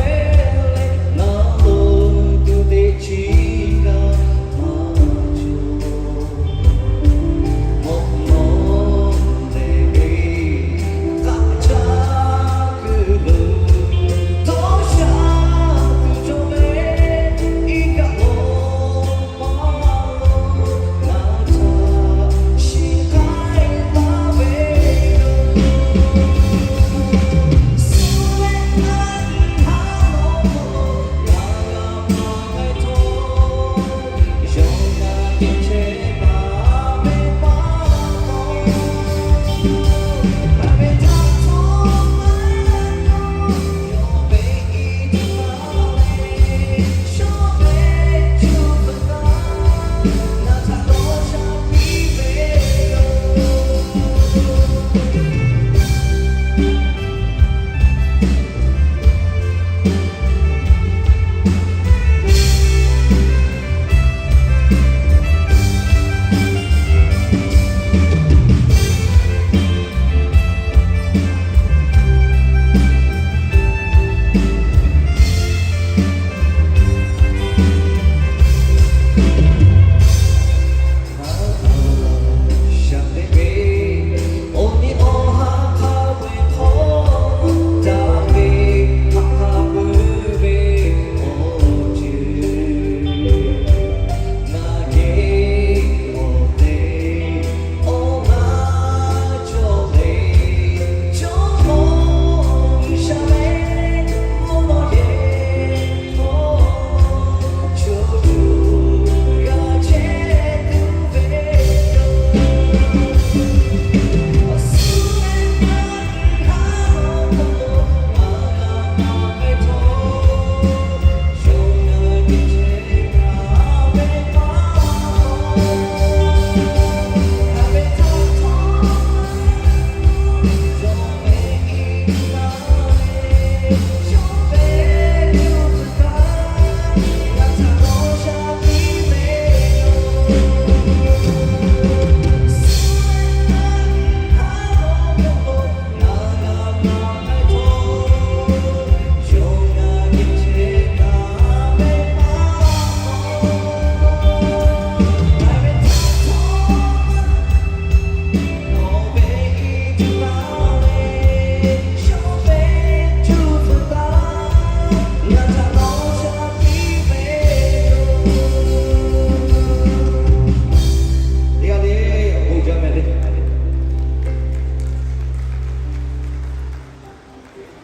leh, ngaˬ lo tuˬ teˇ chi kaꞈ maˇ cawˬ. Mawꞈ mawˬ lehˬ ve kaꞈ caˇ kuiˬ lo, tawˇ sha tuˬ cawˬ ve iˉ kaˆ lawˬ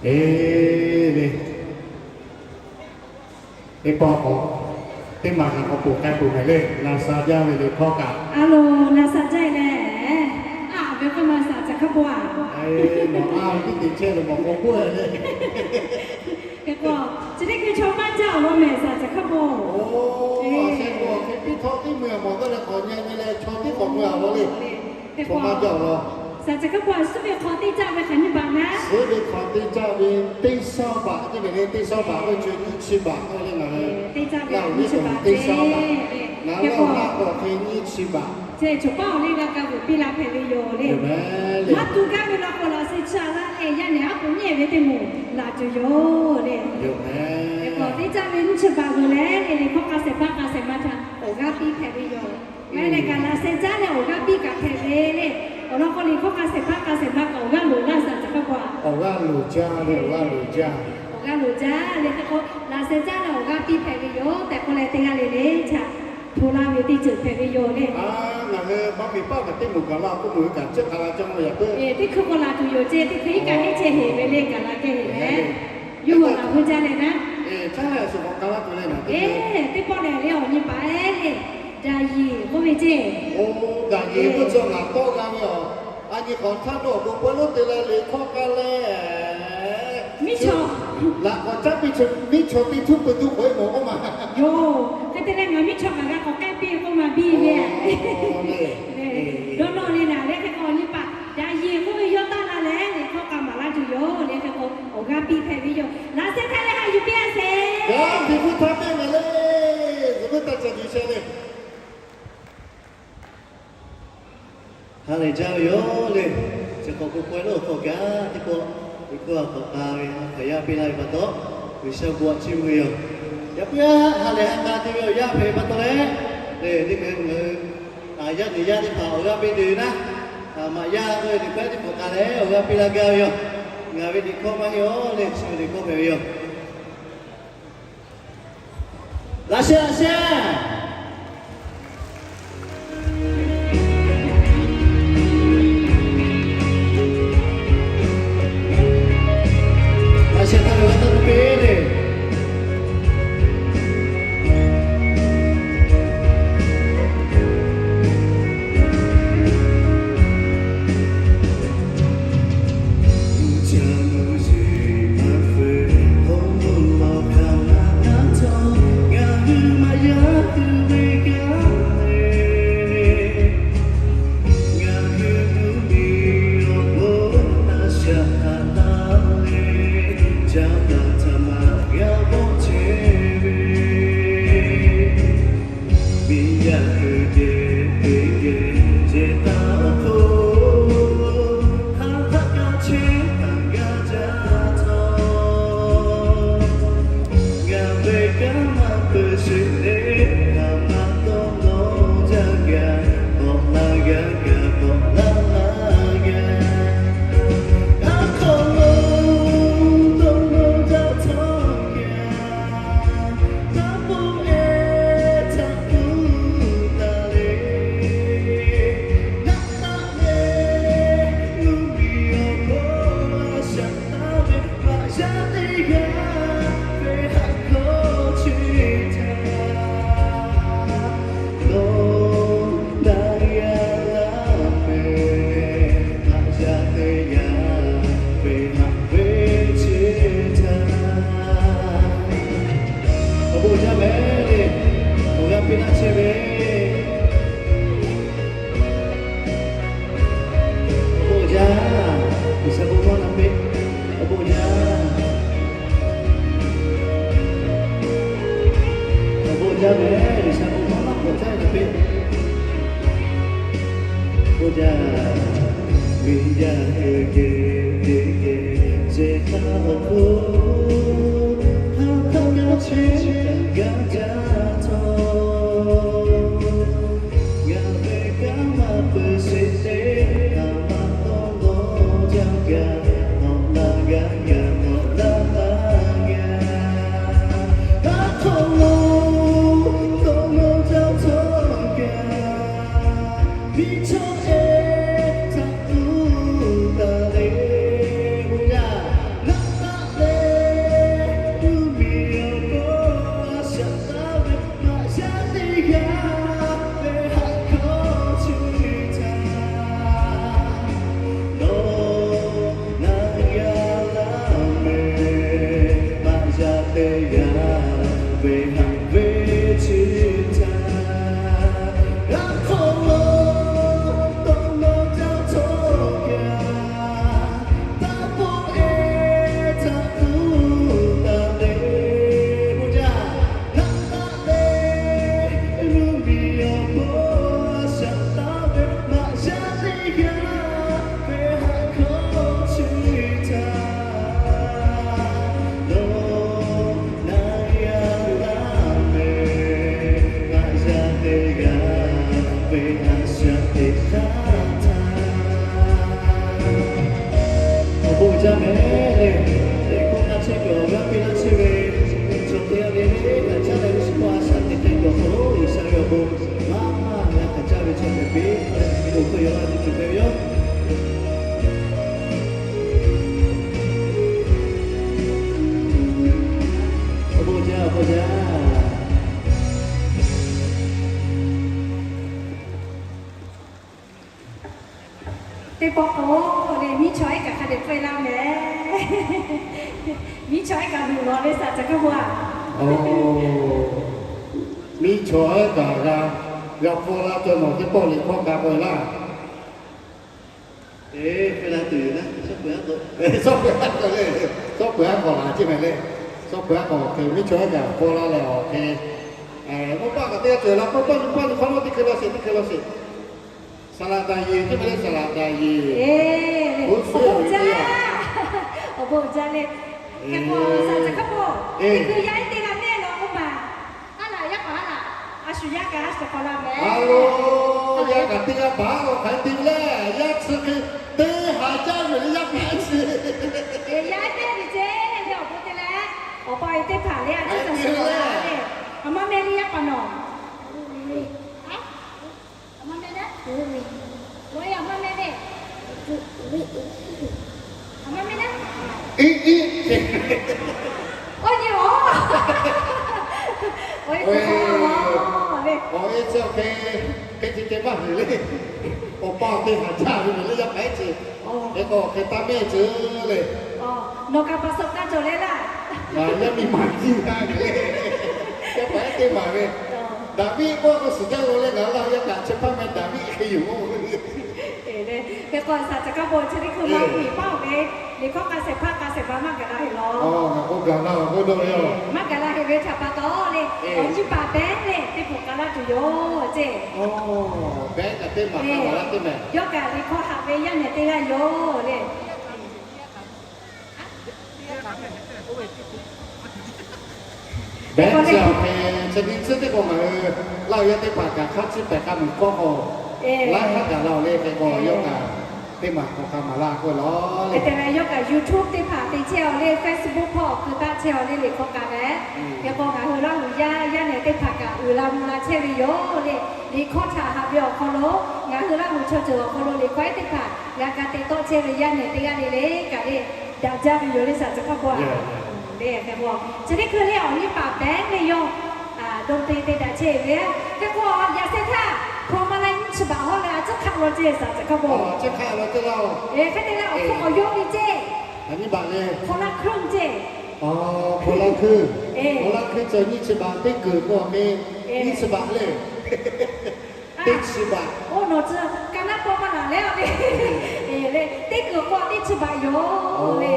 Eˬ le, teˇ pawˆ k'awꞈ, teˇ maˬ kaꞈ k'awꞈ poˬ k'ai peuˬ mehˍ le, na sha jaˇ ve le hkawˇ kaꞈ. A loˬ, na sha jaˇ e leh, a ve k'oˆ ma shaˍ caˬ hk'a pawˆ a. Nawˬ a tiˉ te chehˇ lo mawˬ k'o k'oˆ e le. Hk'e k'o, chi teˇ hkui chaw maˇ jaˇ awˬ lawn mehˍ shaˍ caˬ hk'a pawˆ. Oˬ, a sheh k'o, hk'e piˇ htawˇ teˇ mui a mawˬ gaˇ leh k'awꞈ nyi nyi leh chaw tiˉ k'awꞈ mui a lawn le. Hk'e k'o, shaˍ caˬ hk'a pawˆ a suhˉ ve hk'aw teˇ caˇ ve hk'aˬ nyiˇ baꞈ naˉ. Suhˉ ve hk'aw teˇ caˇ ve teˇ shawˉ baꞈ, teˇ ve le teˇ shawˉ baꞈ k'oˆ chi nyiˇ chi baꞈ k'oˆ le ngaˬ hui. Teˇ caˇ ve nyiˇ chi baꞈ teˇ shawˉ baꞈ. Ngaˬ hui laˇ awˬ naˆ k'awꞈ hk'e nyiˇ chi baꞈ. Chi choˬ paˉ awˬ liˇ g'a ka vuˬ piˇ la hpehꞈ ve yoˬ le. Maˇ tuˬ gaˇ ve law k'o laꞈ sheh chaˇ laˇ leh yaˇ nehˬ aˉ poꞈ nyi ve teˇ moˍ laˬ tuˬ yoˬ le. Hk'e k'o teˇ caˇ ve nyiˇ chi baꞈ g'uˬ leh le le hkawˇ k'a shehˍ hpaˇ k'a shehˍ ma htaꞈ awˬ g'aˇ piˇ hpehꞈ ve yoˬ. Maˇ heˆ leh kaꞈ laꞈ sheh caˉ leh awˬ g'aˇ piˇ kaꞈ hpehꞈ ve le. Awˬ lawn k'o le hkawˇ k'a shehˍ hpaˇ k'a shehˍ ma kaꞈ awˬ g'aˇ loˍ laˇ shaˍ caˬ hk'a pawˆ a. Awˬ g'aˇ loˍ jaˇ le, awˬ g'aˇ loˍ jaˇ. Awˬ g'aˇ loˍ jaˇ le hk'e k'o laꞈ sheh caˉ leh awˬ g'aˇ piˇ hpehꞈ ve yoˬ tehꞈ k'oˆ leh teˇ g'aˇ le le htaꞈ hto laˇ ve teˇ ceuˬ hpehꞈ ve yoˬ le. Ngaˬ hui maˇ miˬ paˆ kaꞈ teˇ moˍ gaˬ la k'o, moˍ hui kaꞈ chehˇ hk'a la caˇ ma yaꞈ puiˉ. Teˇ hkui k'o laˬ tuˬ yoˬ ceh, teˇ hkui iˉ kaˆ heˆ chehˇ heˍ ve le, gaˬ la kehˬ heˍ leh, yawˇ hui laˬ hui jaˇ leh naˉ. Eˬ, teˇ pawˆ lehˬ le awˬ nyi paˍ ehˉ le, Daˍyeˬ k'oˆ ve ceh. Oˬ, Daˍyeˬ k'oˆ chi ngaˬ tawˆ g'a ve yoˬ. A nyi k'awꞈ htaˇ dawˇ awˬ bon pawehˇ lonˉ te la le hkawˇ k'a leh, miˉ chaw, laꞈ k'awꞈ caˉ piˇ chaw, miˉ chaw teˇ htuˉ pui tuˉ k'oꞈ e mawˬ k'oˆ ma. Yoˬ, hk'e te leh ngaˬ miˉ chaw kaꞈ g'a k'awꞈ k'ehˆ piˇ k'oˆ ma biˇ ve. Dawˇ nawˇ le naˬ le hk'e k'o nyi paˍ Daˍyeˬ k'oˆ ve yawˇ taˆ la leh le hkawˇ k'a maˍ laˇ tuˬ yoˬ le hk'e k'o awˬ g'aˇ piˇ hpehꞈ ve yoˬ. Laꞈ sheh htaˇ leh ha yuˬ piˇ a sheˍ. G'a te hpu htaˇ te ve le, zuhꞈ meuˇ taˇ ca yuˬ sheh le. Ha lehˬ jaˇ ve yoˬ le. Chi hk'awꞈ k'o pawehˇ lonˉ awˬ hk'aw kaꞈ teˇ pawˆ, teˇ pawˆ a k'awꞈ k'a ve a hk'aˬ yaˇ piˇ laˇ ve pa taw, G'uiˬsha bon htaꞈ chiˇ mvuh ve yoˬ. Yaꞈ puiˉ ha lehˬ ha k'a te ve awˬ yanˇ hpehꞈ pa taw leh, le teˇ hkui ngaˬ hui yaˇ nehˬ yaˇ teˇ hpaˍ awˬ g'aˇ piˇ te ve naˉ, maꞈ yaˇ k'oˆ ve teꞈ hpehˇ teˇ hpaˍ k'a leh awˬ g'aˇ piˇ laˇ gaˇ ve yoˬ. Ngaˬ ve teꞈ hkawˇ maˇ heˆ aˬ le, chi ve teꞈ hkawˇ hpehꞈ ve yoˬ. Laꞈ sheh, laꞈ sheh. Laꞈ sheh htaˇ ve awˬ taˇ tuˬ peˇ le. jaˇ ve yaˇ hui geh teˇ geh ceh htaˇ awˬ hk'oˆ, htaˇ htaˇ kaꞈ chehˇ kaꞈ gaˇ jaˇ htawˇ, ngaˬ ve kanˉ maˇ peuˬ sheˍ teˇ htaˇ maˇ tawˇ nawˇ jaˇ gaˇ, nawˬ laˇ g'aˇ gaˇ, nawˬ laˇ laˇ g'aˇ. Aˉ hk'aw lo tawˇ nawˇ jaˇ htawˇ gaˇ, miˬ chaw ehˉ htaꞈ tuˬ taˍ le. Oˇ yaˇ naˆ taˆ leh, tuˇ miˬ awˬ hkawˇ a shaꞈ taˍ ve maꞈ yaˇ teˇ g'aˇ ve haꞈ hkawˇ chi htaꞈ nawˬ na g'a laˇ meh, maꞈ yaˇ teˇ g'aˇ ve haꞈ ve chi htaꞈ, aˉ hk'aw lo tawˇ nawˇ jaˇ htawˇ gaˇ, taˇ pawˆ ehˉ htaꞈ tuˬ taˍ le. Oˇ yaˇ naˆ taˆ leh, tuˇ miˬ awˬ hkawˇ a shaꞈ taˍ ve maꞈ yaˇ teˇ g'aˇ ve haꞈ hkawˇ chi htaꞈ nawˬ na g'a laˇ meh, maꞈ yaˇ teˇ g'aˇ ve a shaꞈ teꞈ htaˇ htaˇ, awˬ bon jaˇ meh le. Teˇ hkawˇ hk'a chehˇ kuiˬ awˬ g'aˇ piˇ laˇ chehˇ ve chaw teˇ g'aˇ le le, htaꞈ caˉ leh ve chi hkawˇ a shaꞈ teꞈ hk'a kuiˬ awˬ hk'aw lo G'uiˬsha ve awˬ bon maˇ maˇ g'a htaꞈ caˇ ve chaw hpehꞈ piˇ. Hk'aw leh chi ve awˬ hk'aw yaw laˇ ve teˇ ceuˬ hpehꞈ ve yoˬ. Awˬ bon jaˇ, awˬ bon jaˇ. Teˇ pawˆ k'o, le miˉ chaw ehˉ kaꞈ hk'a dehꞈ pfuhˇ laˇ meh. Miˉ chaw ehˉ kaꞈ luˬ lawˬ le saˍ caˬ kaˉ bon a. Miˉ chaw ehˉ kaꞈ g'a, g'a pfuhˇ laˇ cawˬ nawˬ teˇ pawˆ liꞈ hkawˇ k'a k'oˆ ve laˇ. Eˬ, hk'e la tuˬ yoˬ naˉ, sawˉ peuˬ aˉ k'o, sawˉ peuˬ aˉ k'o le, sawˉ peuˬ aˉ k'awꞈ laˬ ceˇ meh le. Sawˉ peuˬ aˉ k'awꞈ hk'e miˉ chaw ehˉ kaꞈ pfuhˇ laˇ leh awˬ hk'e, mvuhˇ paˆ kaꞈ teˇ g'aˇ cawˬ la, pawˆ pawˆ nyi pawˆ nyi hk'aw lo teˇ hk'e la sheˍ, teˇ hk'e la sheˍ. Saˍ laꞈ daꞈ yeˬ ceˇ meh le, saˍ laꞈ daꞈ yeˬ. Awˬ bon jaˇ, awˬ bon jaˇ le. Hk'e k'o saˍ caˬ kaˉ bon, teˇ hkui yaˇ ehˉ teˇ g'aˇ mehˆ law k'oˆ maˬ. Aˉ laꞈ yaˇ paˍ aˉ laꞈ, a shu yaˇ kaꞈ a shu k'awꞈ la meh. A lo, yaˇ kaꞈ teˇ g'aˇ paˍ aˉ laꞈ hk'aˬ hk'e te ve le, yaˇ chi hk'e teˇ ha jaˇ ve le yaˇ paˍ chi. Eˬ, yaˇ ehˉ teˇ g'aˇ ve ceˇ le, awˬ bon te leh, awˬ pa e teˇ hpaˍ le a ciˉ caˬ shu k'awꞈ la le. Aˬ ma meh le yaˇ paˍ nawˬ. Aˬ ma meh le. Aˬ ma meh le. Aˬ ma meh le. Iˉ iˉ. Oˇ nyi a. Awˬ e chi hk'e, hk'e te te maˇ heˆ le. Awˬ pa awˬ te haˍ jaˇ ve le yaˇ paˍ ehˉ chi. Hk'e k'o hk'e taˇ mehˆ ceuˬ le. Nawˬ kaꞈ paˍ suhˍ k'a cawˬ le laˇ. Ngaˬ yaˇ miˇ ma tiˇ g'aˇ le. Yaˇ paˍ ehˉ teˇ maˬ ve. Daˍviˆ k'oˆ k'o suhˍ jaˇ lo leh ngaˬ laˇ yaˇ kaꞈ chi hpaˇ meh Daˍviˆ hk'e yoˬ. Hk'e k'o saˍ caˬ kaˉ bon chi teˇ hkui maˇ miˬ paˆ ve, liꞈ hkawˇ k'a shehˍ hpaˇ k'a shehˍ hpaˇ maˇ gaˬ la heˆ law. Ngaˬ k'o gaˬ la k'oˆ dawˇ ve yoˬ. Maˇ gaˬ la heˆ ve htaꞈ pa taw le, awˬ nyi paˍ Beh le teˇ pawˆ k'a laˇ tuˬ yoˬ ceˇ. Beh kaꞈ teˇ maˬ k'a laˇ teˇ meh. Yawˇ kaꞈ liꞈ hkawˇ haꞈ ve yaˇ nehˬ teˇ g'aˇ yoˬ le. Beh chi awˬ hk'e, chi nyi tcuhˉ teˇ k'o ngaˬ hui laˇ yaˇ teˇ hpaˍ kaꞈ hk'aˇ chi pehˍ k'a muiˬ hkawˇ k'o, laiˉ hk'aˇ gaˬ la awˬ le hk'e k'o yawˇ kaꞈ teˇ maˬ k'awꞈ k'a maˍ laˇ k'oˆ law le. Hk'e te leh yawˇ kaꞈ YouTube teˇ hpaˍ te chehˇ awˬ le, Facebook hkawˇ awˬ hkui taˆ chehˇ awˬ le liꞈ hkawˇ k'a leh, hk'e k'o ngaˬ hui Laˇ huˍ yaˇ yaˇ nehˬ teˇ hpaˍ kaꞈ uiˍ la mvuh la chehˇ ve yoˬ le. Liꞈ hkawˇ htaꞈ haꞈ ve awˬ hk'aw lo, ngaˬ hui Laˇ huˍ chaw ceuˬ awˬ hk'aw lo liꞈ hkawˇ ehˉ teˇ hpaˍ g'a ka te tawˆ chehˇ ve yaˇ nehˬ teˇ g'aˇ le le kaꞈ le, daꞈ jaˇ ve yoˬ le saˍ caˬ kaˉ bon a. Chi teˇ hkui le awˬ nyi paˍ Beh le yawˇ dawˇ te te daꞈ chehˇ ve, hk'e k'o yaꞈ sheh htaˇ hkawꞈ ma la nyiˇ chi baꞈ hawˉ leh a ciˉ hk'aˆ law ceˇ saˍ caˬ kaˉ bon. Hk'e te leh awˬ hk'aw k'awꞈ yawˇ ve ceˇ, hkawꞈ la hkuiˇ ceˇ. Hkawꞈ la hkuiˇ, hkawꞈ la hkuiˇ cawˬ nyiˇ chi baꞈ teˇ kuiˬ k'o ve, nyiˇ chi baꞈ le. Teˇ chi baꞈ. Oˇ nawˬ tcuh ka naˉ paw maˇ laˬ leh a ve, le teˇ kuiˬ k'o teˇ chi baꞈ yoˬ le.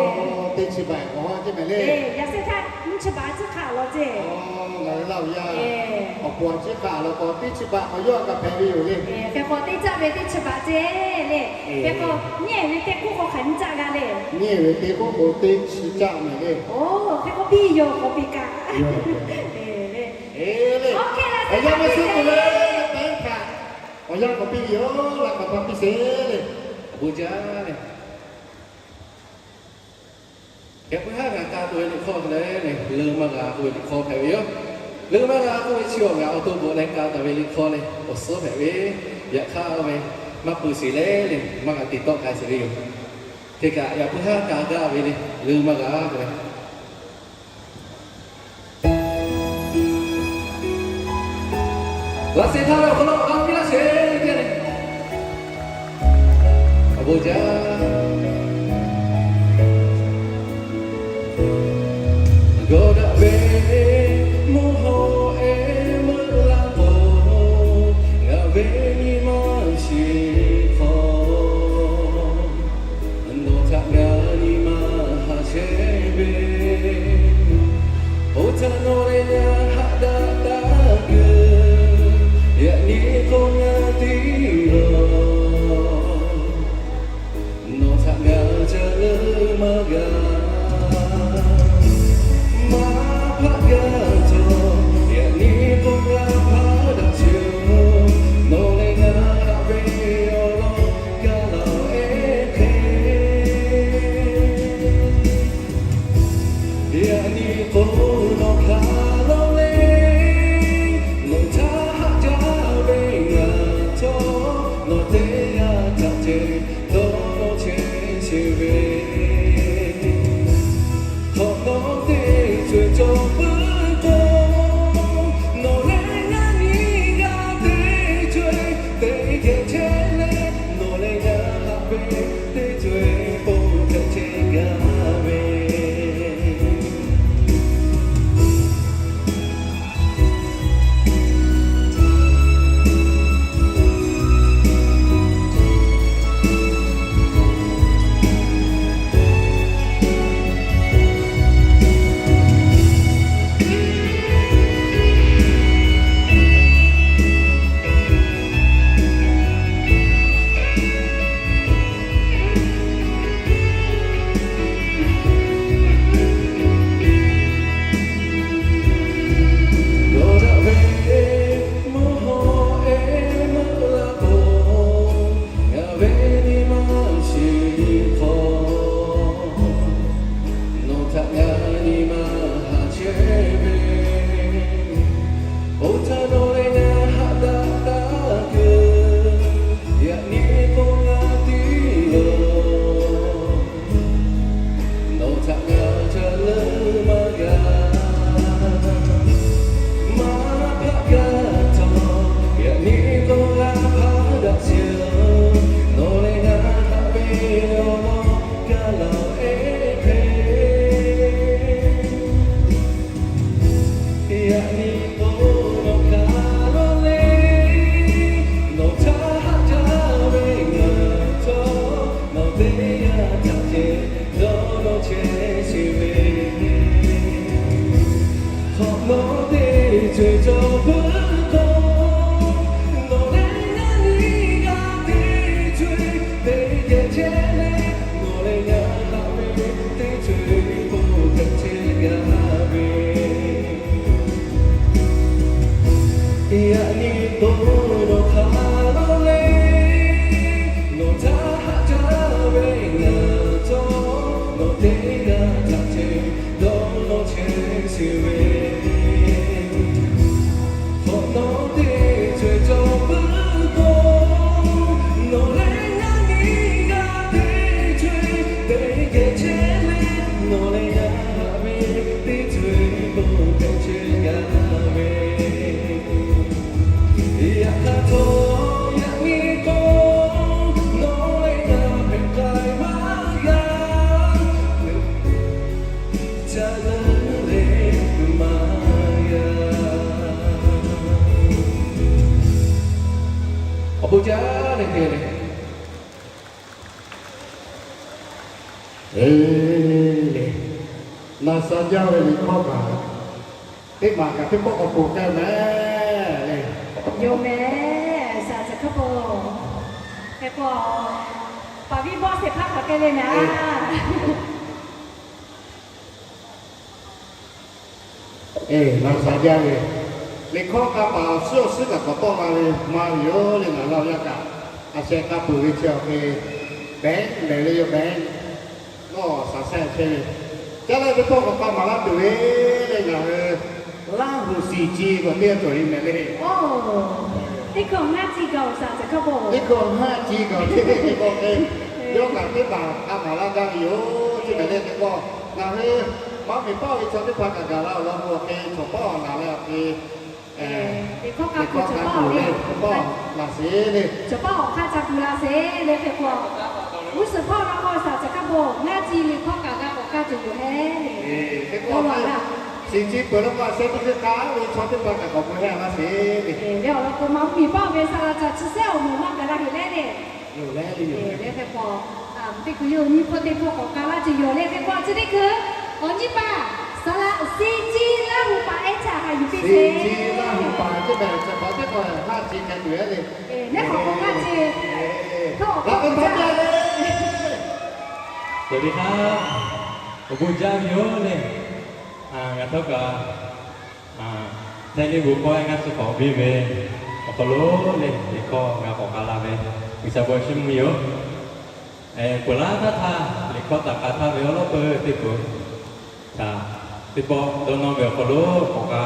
Teˇ chi baꞈ k'awꞈ hawˉ ceˇ meh le. Yaꞈ sheh htaˇ nyiˇ chi baꞈ ciˉ hk'aˆ law ceˇ. Ngaˬ hui Laˇ huˍ yaˇ awˬ pon a ciˉ hk'aˆ law k'o, teˇ chi baꞈ k'awꞈ yawˇ a kaꞈ hpehꞈ ve yoˬ le. Hk'e k'o, teˇ caˆ ve teˇ chi baꞈ ceˇ le. Hk'e k'o, nyi ve teˇ k'oˆ k'o hk'aˬ nyi caˆ g'a le. Nyi ve teˇ k'oˆ k'o teˇ chi caˆ mehˍ le. Oˇ, hk'e k'o piˇ yoˬ k'awꞈ piˇ kaꞈ le. Awˬ yanˇ maˇ suh k'o le, teˇ hpaˍ awˬ yanˇ k'awꞈ piˇ ve yoˬ. Laꞈ k'awꞈ pa piˇ sheˍ le. Awˬ bon jaˇ le. Yaꞈ puiˉ haˉ g'a kaˇ tuˬ ve Liꞈ hk'aw lehˬ, Leuˇ maˇ g'a k'oˆ ve Liꞈ hk'aw hpehꞈ ve yoˬ. Leuˇ maˇ g'a k'oˆ ve chi awˬ ngaˬ awˬ to bvuhꞈ leh kaˇ taˍ ve Liꞈ hk'aw lehˬ, awˬ suhˉ hpehꞈ ve, yaꞈ hk'aˇ ve maˇ pui sheˍ le le, maˇ g'a te tawˆ k'ai sheˍ ve yoˬ. Hk'e kaꞈ yaꞈ puiˉ haˉ kaˇ gaˇ ve le, Leuˇ maˇ g'a k'oˆ ve Laꞈ sheh htaˇ ve awˬ hk'aw lo g'a piˇ laˇ sheˍ le. Awˬ bon jaˇ. G'awˬ daꞈ ve mvuhˇ haw ehˉ meuˆ laˇ k'o, ngaˬ ve nyi ma shiˍ hk'aw nawˬ htaꞈ ngaˬ nyi ma haꞈ chehˇ ve, oˇ htaˇ nawˬ leh ngaˬ haꞈ daꞈ taˇ kuiˬ, yaꞈ nyi k'o ngaˬ tiˉ lawˬ. Nawˬ htaꞈ ngaˬ ca leuˇ maˇ g'a. Maˇ hpaˆ gaˇ cawˬ, yaꞈ nyi k'o g'a hpaˆ daꞈ sheˍ. Nawˬ leh ngaˬ haꞈ ve awˬ lawn gaˬ laˬ ehˉ hk'e. Yaꞈ nyi k'o nawˬ hk'aˬ lo le, nawˬ htaˇ haꞈ jaˇ ve ngaˬ htawˇ, nawˬ teˇ g'aˇ htaꞈ ceh dawˇ nawˇ chehˇ sheˍ ve. Hk'awꞈ nawˉ teˇ co-e cawˬ puiˉ k'o, nawˬ leh ngaˬ nyi g'a teˇ co-e teˇ geh chehˇ leh, nawˬ leh ngaˬ haꞈ ve teˇ co-e po hpehꞈ chehˇ gaˇ ve. G'awˬ daꞈ ve mvuhˇ haw ehˉ meuˆ laˇ k'o, ngaˬ ve nyi ma shiˍ hk'aw nawˬ htaꞈ ngaˬ nyi ma haꞈ chehˇ ve, oˇ htaˇ nawˬ leh ngaˬ haꞈ daꞈ taˇ kuiˬ, yaꞈ nyi k'o ngaˬ tiˉ lawˬ. Nawˬ htaꞈ ngaˬ ca leuˇ maˇ g'a. Maˇ hpaˆ gaˇ cawˬ, yaꞈ nyi k'o g'a hpaˆ daꞈ sheˍ. Nawˬ leh ngaˬ haꞈ ve awˬ lawn gaˬ laˬ ehˉ hk'e. Yaꞈ nyi k'o nawˬ hk'aˬ lo le, nawˬ htaˇ haꞈ jaˇ ve ngaˬ htawˇ, nawˬ teˇ g'aˇ htaꞈ ceh dawˇ nawˇ chehˇ sheˍ ve. Hk'awꞈ nawˉ teˇ co-e cawˬ puiˉ k'o, nawˬ leh ngaˬ nyi g'a teˇ co-e teˇ geh chehˇ leh, nawˬ leh ngaˬ haꞈ ve teˇ co-e po hpehꞈ chehˇ gaˇ ve. Yaꞈ nyi k'o nawˬ hk'aˬ lo le, nawˬ htaˇ haꞈ jaˇ ve ngaˬ htawˇ, nawˬ teˇ g'aˇ htaꞈ ceh dawˇ nawˇ chehˇ sheˍ ve. Hk'awꞈ nawˉ teˇ co-e cawˬ puiˉ k'o, nawˬ leh ngaˬ nyi g'a teˇ co-e teˇ geh chehˇ leh, nawˬ leh ngaˬ haꞈ ve teˇ co-e po hpehꞈ chehˇ gaˇ ve. Yaꞈ hk'aˇ htawˇ yaꞈ nyi k'o, nawˬ leh ngaˬ hpehꞈ k'ai maˇ g'a. Ca leuˉ leh maˇ g'a. Awˬ bon jaˇ leh te leh, e leh, Naˍ saˍ jaˇ ve liꞈ hkawˇ kaꞈ, teˇ maˬ kaꞈ teˇ pawˆ k'awꞈ ponˬ k'ai mehˍ le. Yoˬ mehˍ, saˍ tcuh hkawˇ po. Hk'e k'o, paˍ viˉ bawˆ shehˍ hpaˇ hk'aˬ hk'e le mehˍ a. Eˬ, naˍ saˍ jaˇ ve liꞈ hkawˇ k'a paˍ awˬ suhˉ awˬ suhˉ kaꞈ k'awꞈ tawˆ la ve maˇ ve yoˬ le. Ngaˬ laˇ yaˇ kaꞈ a sheh k'a peuˬ ve chi awˬ hk'e, beh mehˍ le yoˬ mehˍ. Nawˬ shaˍ shehˍ chehˇ ve, caˇ leh teˇ pawˆ k'awꞈ k'a maˍ laˇ tuˬ ve le. Ngaˬ hui Laˇ huˍ shiˍ ci k'awꞈ teˇ g'aˇ cawˬ le mehˍ le. Teˇ hkawꞈ ngaˇ ci gaˬ-oˬ saˍ tcuh hkawˇ po. Teˇ hkawꞈ ngaˇ ci gaˬ chehˇ ve teˇ pawˆ hk'e, yawˇ kaꞈ teˇ hpaˍ k'a maˍ laˇ gaˇ ve yoˬ. Chi mehˍ le teˇ pawˆ ngaˬ hui maˇ miˬ paˆ ve chaw teˇ hpaˍ kaꞈ gaˬ la awˬ lawn k'o, awˬ hk'e chaw paˆ awˬ laˬ leh awˬ hk'e liꞈ hkawˇ k'a kuˬ le, chaw paˆ awˬ laˬ sheˍ le. Chaw paˆ awˬ hk'aˇ ca kuˬ la sheˍ le. Hk'e k'o, g'uˇ suhˍ hpawˇ la k'o saˍ tcuh hkawˇ po ngaˇ ci liꞈ hkawˇ kaꞈ g'a k'awꞈ kaˇ tuˬ yoˬ hehˉ le. Shiˍ ci peuˬ la k'o a sheh teˇ hkui k'a ve chaw teˇ hpaˍ kaꞈ k'awꞈ pu hehˉ laˇ sheˍ le. Ve awˬ lawn k'o, maˇ miˬ paˆ ve saˍ laꞈ ca chi sehˉ awˬ moˍ maˇ gaˬ la heˍ leh le. Hk'e k'o, teˇ hkui yawˇ nyiˇ hpawˇ teˇ hpawˇ k'awꞈ k'a laˇ tuˬ yoˬ le. Hk'e k'o, chi teˇ hkui awˬ nyiˇ paˍ saˍ laꞈ shiˍ ci Laˇ huˍ paˍ ehˉ htaꞈ haꞈ yuˬ piˇ sheˍ. Laˇ huˍ paˍ teˇ hpaˍ chi hk'awꞈ teˇ hkawꞈ haˆ ci hk'e tuˬ ehˉ le. Neˉ hk'awꞈ k'o haˆ ci, hk'awꞈ k'o haˆ ci. Sawˍ tiꞈ htaˇ, awˬ bon jaˇ ve yoˬ le. Ngaˬ htawˇ kaꞈ, Htaiˇ liˇ gu k'awehˇ ngaˇ suhˍ k'awꞈ biˇ ve awˬ hk'aw lo le, liꞈ hkawˇ g'a k'awꞈ k'a la ve, G'uiˬsha bon chiˇ mvuh yoˬ. Peuˬ laˇ htaˇ htaˇ, liꞈ hkawˇ taˍ k'a htaˇ ve awˉ lawˉ peuˬ teˇ peuˬ htaꞈ teˇ pawˆ dawˇ nawˇ ve awˬ hk'aw lo k'awꞈ k'a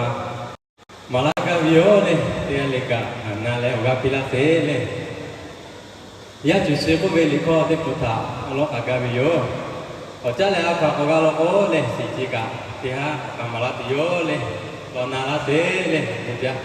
maˍ laˇ gaˇ ve yoˬ le. Teˇ g'aˇ le kaꞈ ngaˬ na leh awˬ g'aˇ piˇ laˇ sheˍ le. Yaˇ cuˬ chi k'oˆ ve liꞈ hkawˇ teˇ peuˬ htaꞈ awˉ lawˉ k'a gaˇ ve yoˬ. Awˬ caˉ leh a hkaw k'awꞈ g'a law k'o le, shiˍ ci kaꞈ teˇ haˉ k'awꞈ k'a maˍ laˇ tuˬ yoˬ le. Law na laˇ sheˍ le, bon jaˇ.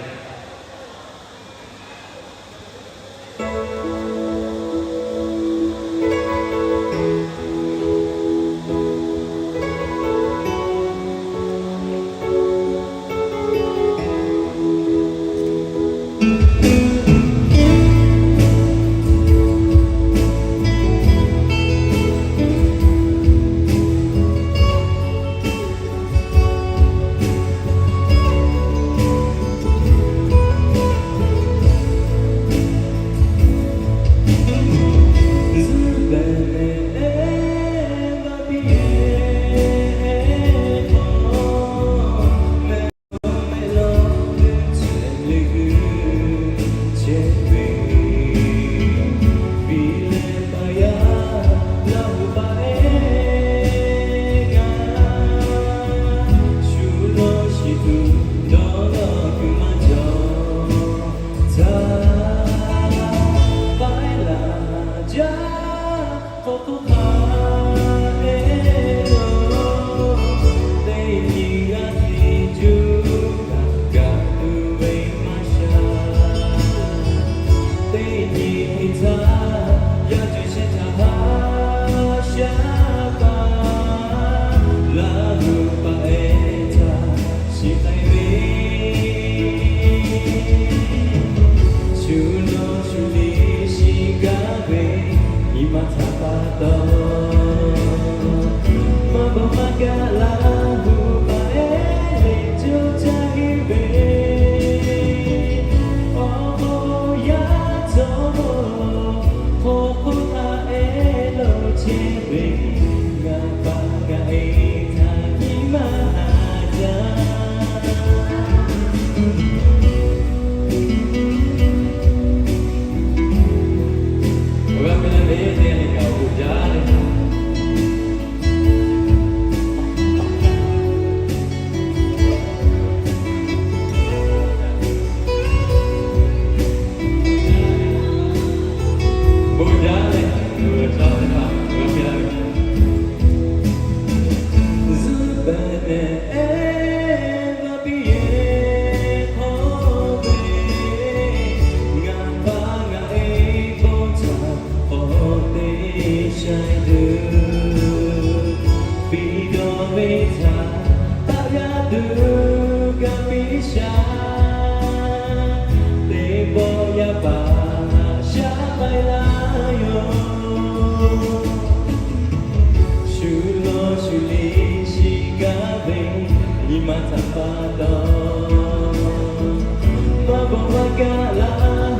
Maˇ gaˬ laˇ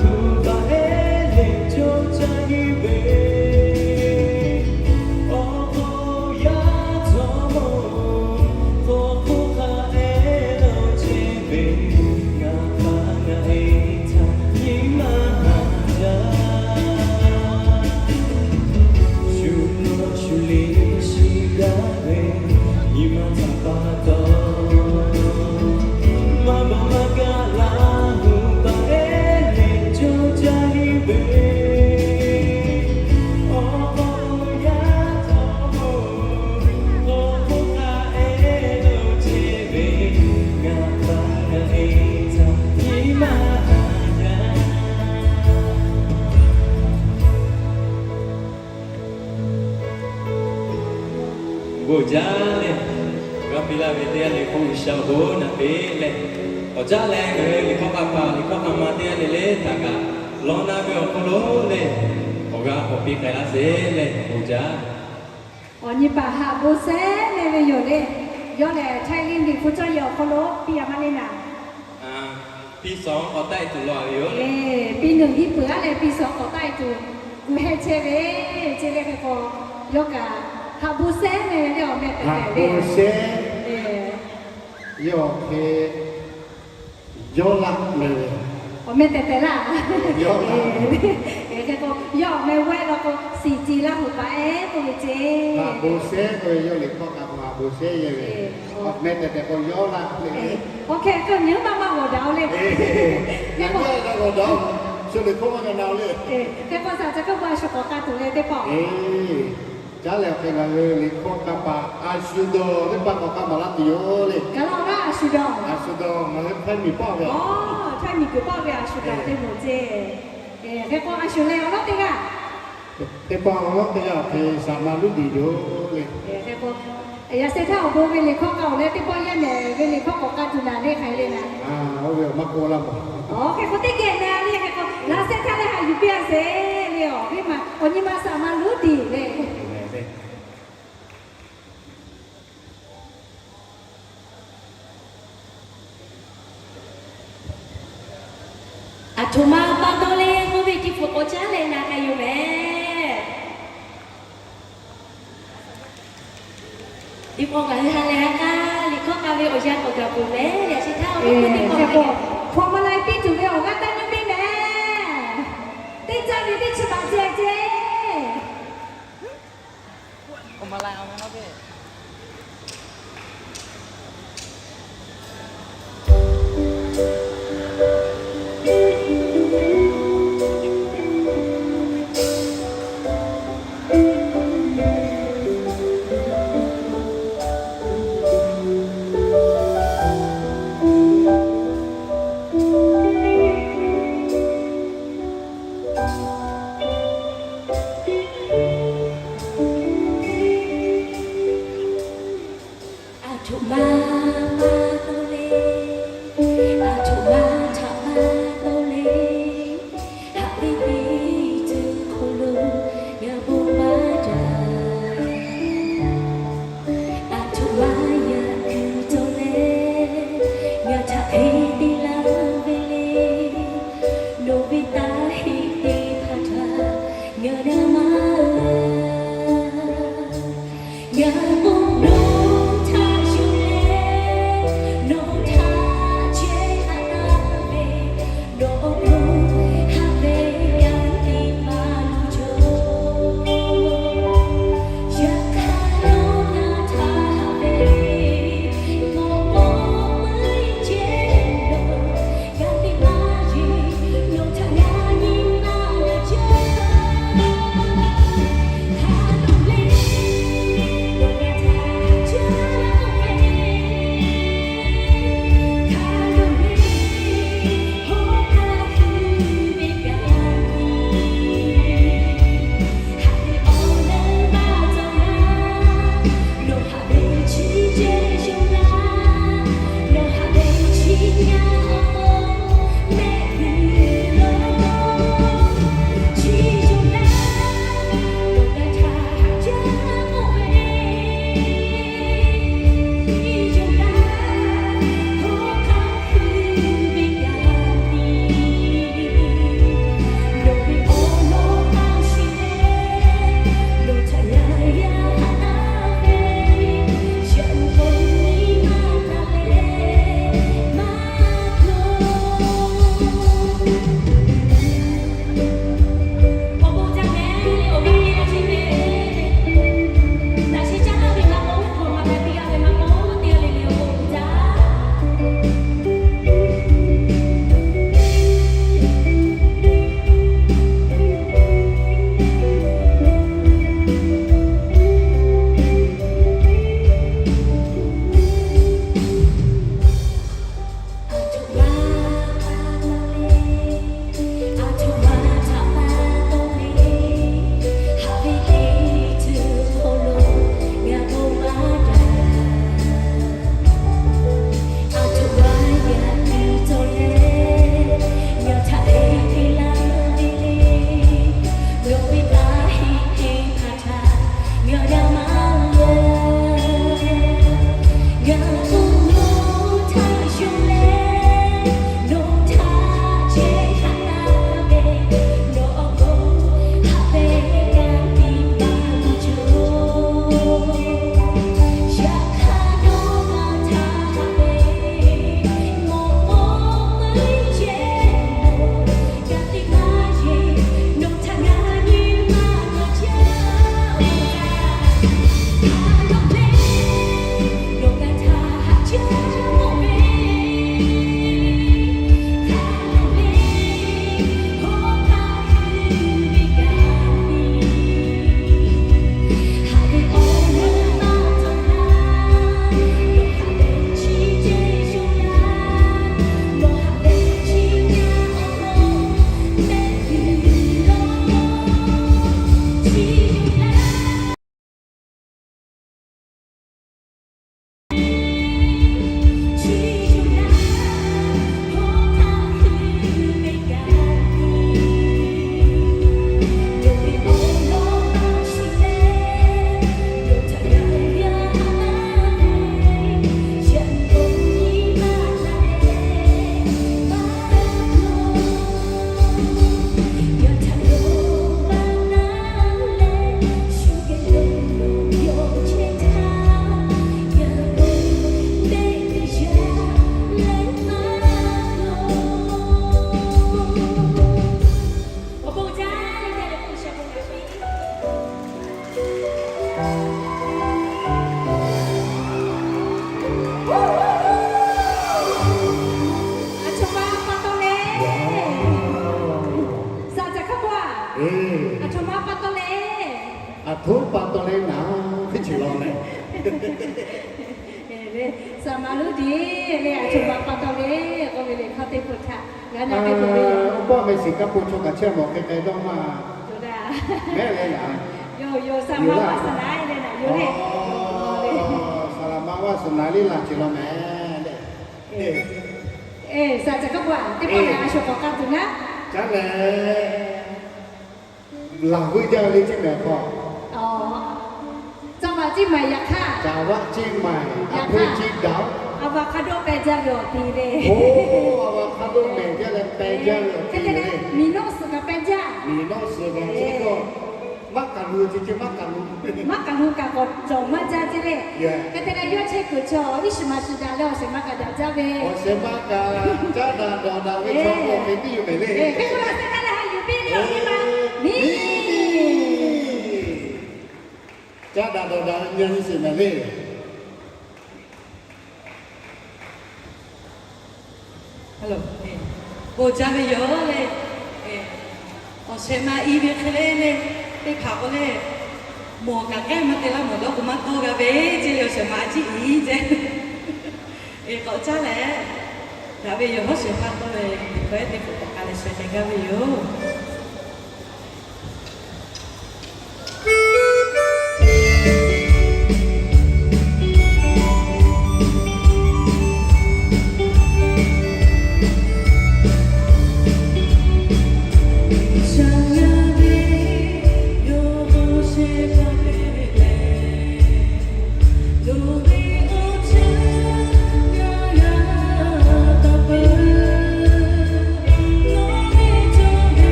hu baꞈ ehˉ leh co caˇ nyi ve, awˬ k'o yaˇ htawˇ moˍ k'awꞈ hk'oˆ hk'a ehˉ lo chehˇ ve, ngaˬ pa ngaˬ e htaꞈ nyi ma haꞈ jaˇ. Shu mawˇ shu le shiˍ gaˇ ve, nyi ma htaꞈ pa taw, maˇ bawˬ maˇ gaˬ laˇ hu baꞈ ehˉ leh co caˇ nyi ve, awˬ k'o yaˇ htawˇ moˍ k'awꞈ hk'oˆ hk'a ehˉ lo chehˇ ve, ngaˬ pa ngaˬ e htaꞈ nyi ma haꞈ jaˇ. Bon jaˇ leh, g'a piˇ laˇ ve teˇ g'aˇ le hk'oˆ G'uiˬsha awˬ bon naꞈ piˇ leh, awˬ jaˇ leh ngaˬ hui liꞈ hkawˇ k'a paˍ liꞈ hkawˇ k'a ma teˇ g'aˇ le le htaꞈ kaꞈ lawˇ naˇ ve awˬ hk'aw lo leh, awˬ g'aˇ k'awꞈ piˇ k'ai laˇ sheˍ leh bon jaˇ. Awˬ nyi paˍ haꞈ bon shehˉ meh ve yoˬ le. Yawˇ lehˬ Htaiˇ liˇ miˬ hpu cawˇ yehˬ awˬ hk'aw lo piˇ a maˇ le naˍ. Piˇ shawˍ k'awꞈ taˆ e tuˬ law ve yoˬ. Piˇ nuˬ hiˉ peuˬ a leh piˇ shawˍ k'awꞈ taˆ e tuˬ gu heh chehˇ ve, ce leh hk'e k'o, yawˇ kaꞈ haꞈ bon shehˉ meh ve le awˬ meh tehꞈ tehꞈ ve. Haꞈ bon shehˉ. Yawˇ hk'e yawˇ laˆ meh ve, awˬ meh tehꞈ tehꞈ laˇ. Hk'e k'o, yawˇ awˬ meh wehˆ law k'o, shiˍ ce laˇ hoꞈ paˍ ehˉ k'oˆ ve ce. Haꞈ bon shehˉ k'oˆ ve yawˇ liꞈ hkawˇ k'a k'o haꞈ bon shehˉ yehˇ ve, awˬ meh tehꞈ tehꞈ k'o yawˇ laˆ meh ve. Awˬ hk'e k'o nyi maˇ maˇ g'awˬ daꞈ o le. Hk'e k'o, g'awˬ daꞈ, shu liꞈ hkawˇ maˇ g'a na o le. Hk'e k'o shaˍ ca kaˇ ba shu k'awꞈ k'a tuˬ le teˇ pawˆ. Caˉ leh awˬ hk'e ngaˬ hui liꞈ hkawˇ k'a paˍ a shu dawˬ teˇ hpaˍ k'awꞈ k'a maˍ laˇ tuˬ yoˬ le. Kaˬ laˇ awˬ g'aˇ a shu dawˬ. A shu dawˬ ngaˬ hui Htaiˇ miˬ paˆ ve, Htaiˇ miˬ guiˬ paˆ ve a shu dawˬ teˇ moˍ ce. Hk'e k'o a shu leh awˬ lawˉ teˇ g'aˇ, teˇ pawˆ awˬ lawˉ teˇ g'aˇ awˬ hk'e shaˍ ma luˉ diˬ yoˬ le. Yaꞈ sheh htaˇ awˬ bon ve liꞈ hkawˇ k'a oˬ leh teˇ pawˆ yaˇ nehˬ ve liꞈ hkawˇ k'awꞈ k'a tuˬ naˍ le hk'aˬ hk'e le naˍ. Oˇ ve awˬ maˇ k'oˆ laˇ maˬ. Hk'e k'o teˇ geh na le hk'e k'o laꞈ sheh htaˇ leh haꞈ yuˬ piˇ a sheˍ le awˬ viˉ ma awˬ nyi ma shaˍ ma luˉ diˬ le. Aˬ htoꞈ ma pa taw le k'oˆ ve teˇ hpu k'awꞈ caˉ leh na k'ai yoˬ mehˍ. Teˇ pawˆ ngaˬ hui ha lehˬ ha k'aˇ liꞈ hkawˇ k'a ve awˬ yanˇ k'awꞈ gaˬ peuˬ mehˍ. Yaꞈ sheh htaˇ awˬ hk'e k'o teˇ pawˆ hk'aw ma la piˇ tuˬ ve awˬ g'aˇ taˇ nyiˇ piˇ mehˍ. Teˇ caˇ ve teˇ chi baꞈ ceh ceh. Aˬ htoꞈ ma pa taw le. Aˬ htoꞈ pa taw le ngaˬ teˇ ceuˬ law leh, saˍ maˍ lonˉ deꞈ le, aˬ htoꞈ ma pa taw le k'oˆ ve le, hk'aˇ teˇ hpaˍ htaꞈ g'a na k'ai tuˬ ve yoˬ. Awˬ pa meh shiˍ kaˇ po chaw kaꞈ chehˇ mawˬ hk'e k'ai dawˇ maˇ. Mehˉ le laˬ. Yoˬ yoˬ, saˍ maˍ vaˇ saˍ naˍ le naˍ yoˬ le. Saˍ laˍ ma vaˇ saˍ naˍ le laˬ ceuˬ law mehˍ le. Eˬ, saˍ caˬ kaˇ po a teˇ pawˆ lehˬ, a shuˍ k'awꞈ k'a tuˬ naˉ. Caˉ leh, laˬ veuˆ jaˇ ve le ceˇ mehˍ hk'aw. Caˬ vaꞈ ceˇ maˬ yaꞈ hk'aˇ, caˬ vaꞈ ceˇ maˬ yaꞈ hk'aˇ, a hk'aˇ doˆ peh jaˇ ve awˬ te le. Oˇ, a hk'aˇ doˆ mehˍ jaˇ leh peh jaˇ ve awˬ te le. Miˬ nawˆ suhˍ kaꞈ peh jaˇ. Miˬ nawˆ suhˍ kaꞈ ceˇ k'o, maˇ kaˬ lu ce ce maˇ kaˬ lu, maˇ kaˬ lu kaꞈ k'awꞈ cawˬ maˇ jaˇ ceˇ le. Hk'e te leh, yawˇ chehˇ kuiˬ chaw iˉ shiˍ maˍ shiˍ daꞈ leh awˬ shehˍ ma kaꞈ daꞈ jaˇ ve. Awˬ shehˍ ma kaꞈ caˉ daꞈ dawˬ daꞈ ve chaw k'o hk'e tiˉ yoˬ mehˍ le. Hk'e k'o, a shehˍ hpaˇ lehˬ ha yuˬ piˇ ve awˬ te ma, miˬ, caˉ daꞈ dawˬ daꞈ ve nyi sheˍ mehˍ le. Bon jaˇ ve yoˬ le. Awˬ shehˍ ma i ve hk'e le le, teˇ hpaˍ k'o le, mawˬ kaꞈ kehˉ maˇ te laˇ, mawˬ dawˇ k'o maˇ tawˇ g'a ve ceˇ le, awˬ shehˍ ma a ciˉ i ceˇ. Eˬ, k'awꞈ caˉ leh, daꞈ ve yoˬ, hawˉ shehˍ hpaˇ tawˇ ve, teˇ hkawˇ ehˉ teˇ hkawˇ k'awꞈ k'a leh sheh k'ai gaˇ ve yoˬ.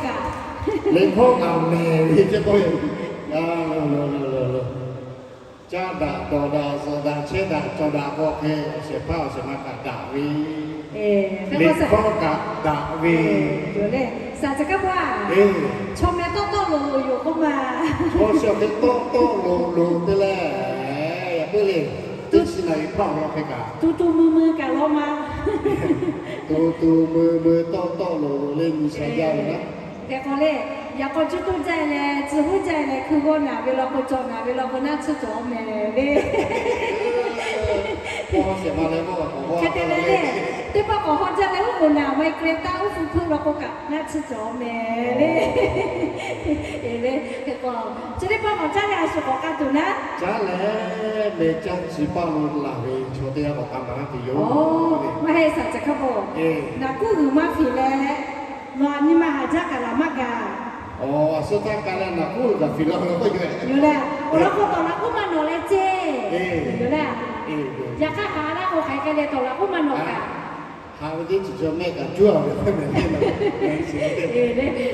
kaꞈ, liꞈ hkawˇ kaꞈ mehˍ ve ceˇ k'oˆ ve, a, lo lo lo lo lo, caˇ daꞈ dawˬ daꞈ zuhꞈ daꞈ chehˇ daꞈ cawˬ daꞈ k'o hk'e, awˬ shehˍ hpaˇ awˬ shehˍ ma kaꞈ daꞈ ve, liꞈ hkawˇ kaꞈ daꞈ ve, yoˬ le. Saˍ tcuh kaˉ paˆ, chaw meh tawˆ tawˆ loꞈ loꞈ yoˬ k'oˆ ma. Chaw chi awˬ hk'e tawˆ tawˆ loꞈ loꞈ te leh, yaꞈ puiˉ le, teˇ chi naˍ riˍ hpaˇ awˬ lawn hk'e kaꞈ, tu tu mui mui kaꞈ law ma. Tu tu mui mui tawˆ tawˆ loꞈ loꞈ le nyi sha jaˇ ve naˉ. Hk'e k'o le, yaꞈ k'aw cuˇ tuˇ jaˇ leh, tcuh huˉ jaˇ leh, hkui g'awˇ naˍ ve law k'o, cawˬ naˍ ve law k'o, naˆ tsuhˇ cawˬ meh le. Hk'e te leh le, teˇ pawˆ k'awꞈ haw jaˇ leh, oˉ k'oˍ naˍ maˇ k'ai taˇ, oˉ hpu hpeuˆ law k'o kaꞈ naˆ tsuhˇ cawˬ meh le. Hk'e k'o, chi teˇ pawˆ k'awꞈ caˉ leh a shu k'awꞈ k'a tuˬ naˉ. Caˉ leh meh caˇ chi paˇ lo laˬ ve chaw teˇ g'aˇ k'awꞈ k'a maˍ laˇ tuˬ yoˬ. Maˇ heˆ, saˍ tcuh kaˉ paˆ, naˍ kuˉ g'uiˬ maˇ fiˍ leh, nawˬ nyi ma haˍ jaˇ kaꞈ laˬ maˇ gaˬ. Aˬ, a shu htaˇ k'a leh naˍ kuˉ g'uiˬ kaꞈ fiˍ law k'o yoˬ. Yoˬ leh, awˬ lawn k'o tawˍ laꞈ kuˉ maˇ nawꞈ leh ceˇ. Yoˬ leh, yaꞈ hk'aˇ haꞈ laˇ k'o hk'aˬ hk'e leh tawˍ laꞈ kuˉ maˇ nawꞈ kaꞈ, haꞈ ve teˇ ceuˬ cawˬ mehˆ kaꞈ cuˇ a ve teˇ mehˍ le.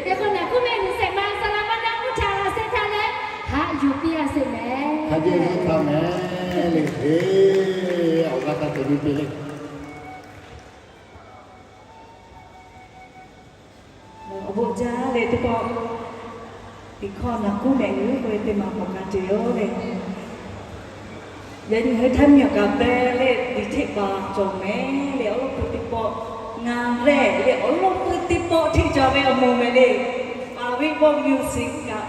Hk'e k'o naˍ kuˉ mehˆ g'uiˬ shehˍ ma saˍ laꞈ ma naˆ uˉ htaꞈ laˬ shehˍ htaˇ leh, haꞈ yuˬ piˇ a sheˍ mehˍ. Hk'a jehˇ htaˇ mehˍ le, awˬ g'aˇ htaˇ te ve piˇ le. Awˬ bon jaˇ leh teˇ pawˆ, tiꞈ hkawˇ naˍ kuˉ mehˆ g'uiˬ k'oˆ ve teˇ ma k'awꞈ k'a te yoˬ le. Yaꞈ nyi hui htaˇ miˬ awˬ kaꞈ beh le, tiꞈ hteˆ paˍ cawˬ mehˍ le. Awˬ lawn pui teˇ pawˆ, ngaˬ lehˬ le awˬ lawn pui teˇ pawˆ hteˆ cawˬ ve awˬ moˍ mehˍ le. Paˍ ve bawˆ music kaꞈ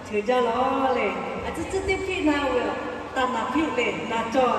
ceuˬ jaˇ lawˬ le. A tcuhˉ tcuhˉ teˇ hpiˆ na ve, taˇ naˍ hpiˆ le na cawˬ.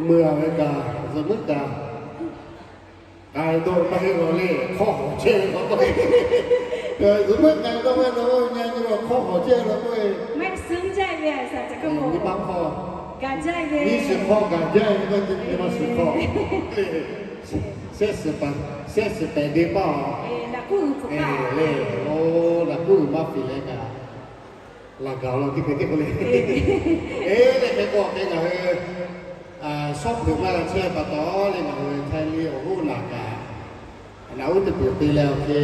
Meuˇ a ve kaꞈ zuhꞈ meuˉ kaꞈ k'ai dawˇ maˇ heˆ la le, hk'awˇ hawˬ chehˇ ve k'o, zuhꞈ meuˉ k'ai dawˇ maˇ heˆ la, nyi nyi la hk'awˇ hawˬ chehˇ la k'oˆ ve, nyi ma hk'awˇ, nyi shiˍ hk'awˇ gaˬ jaˇ ve k'o, nyi ma shiˍ hk'awˇ, shehˆ shiˍ pehˍ de paˇ a le, o, laꞈ kuˉ uiˍ maˇ piˍ leh kaꞈ laˬ gaˬ la teˇ hkui teˇ hkui le. Eˬ, leh hk'e k'o hk'e ngaˬ hui shawˉ hpeuꞈ maˇ g'a chehˇ pa taw le, ngaˬ hui Htaiˇ liˇ awˬ hoˉ naˍ kaꞈ naꞈ uˉ teˇ peuˬ te leh awˬ hk'e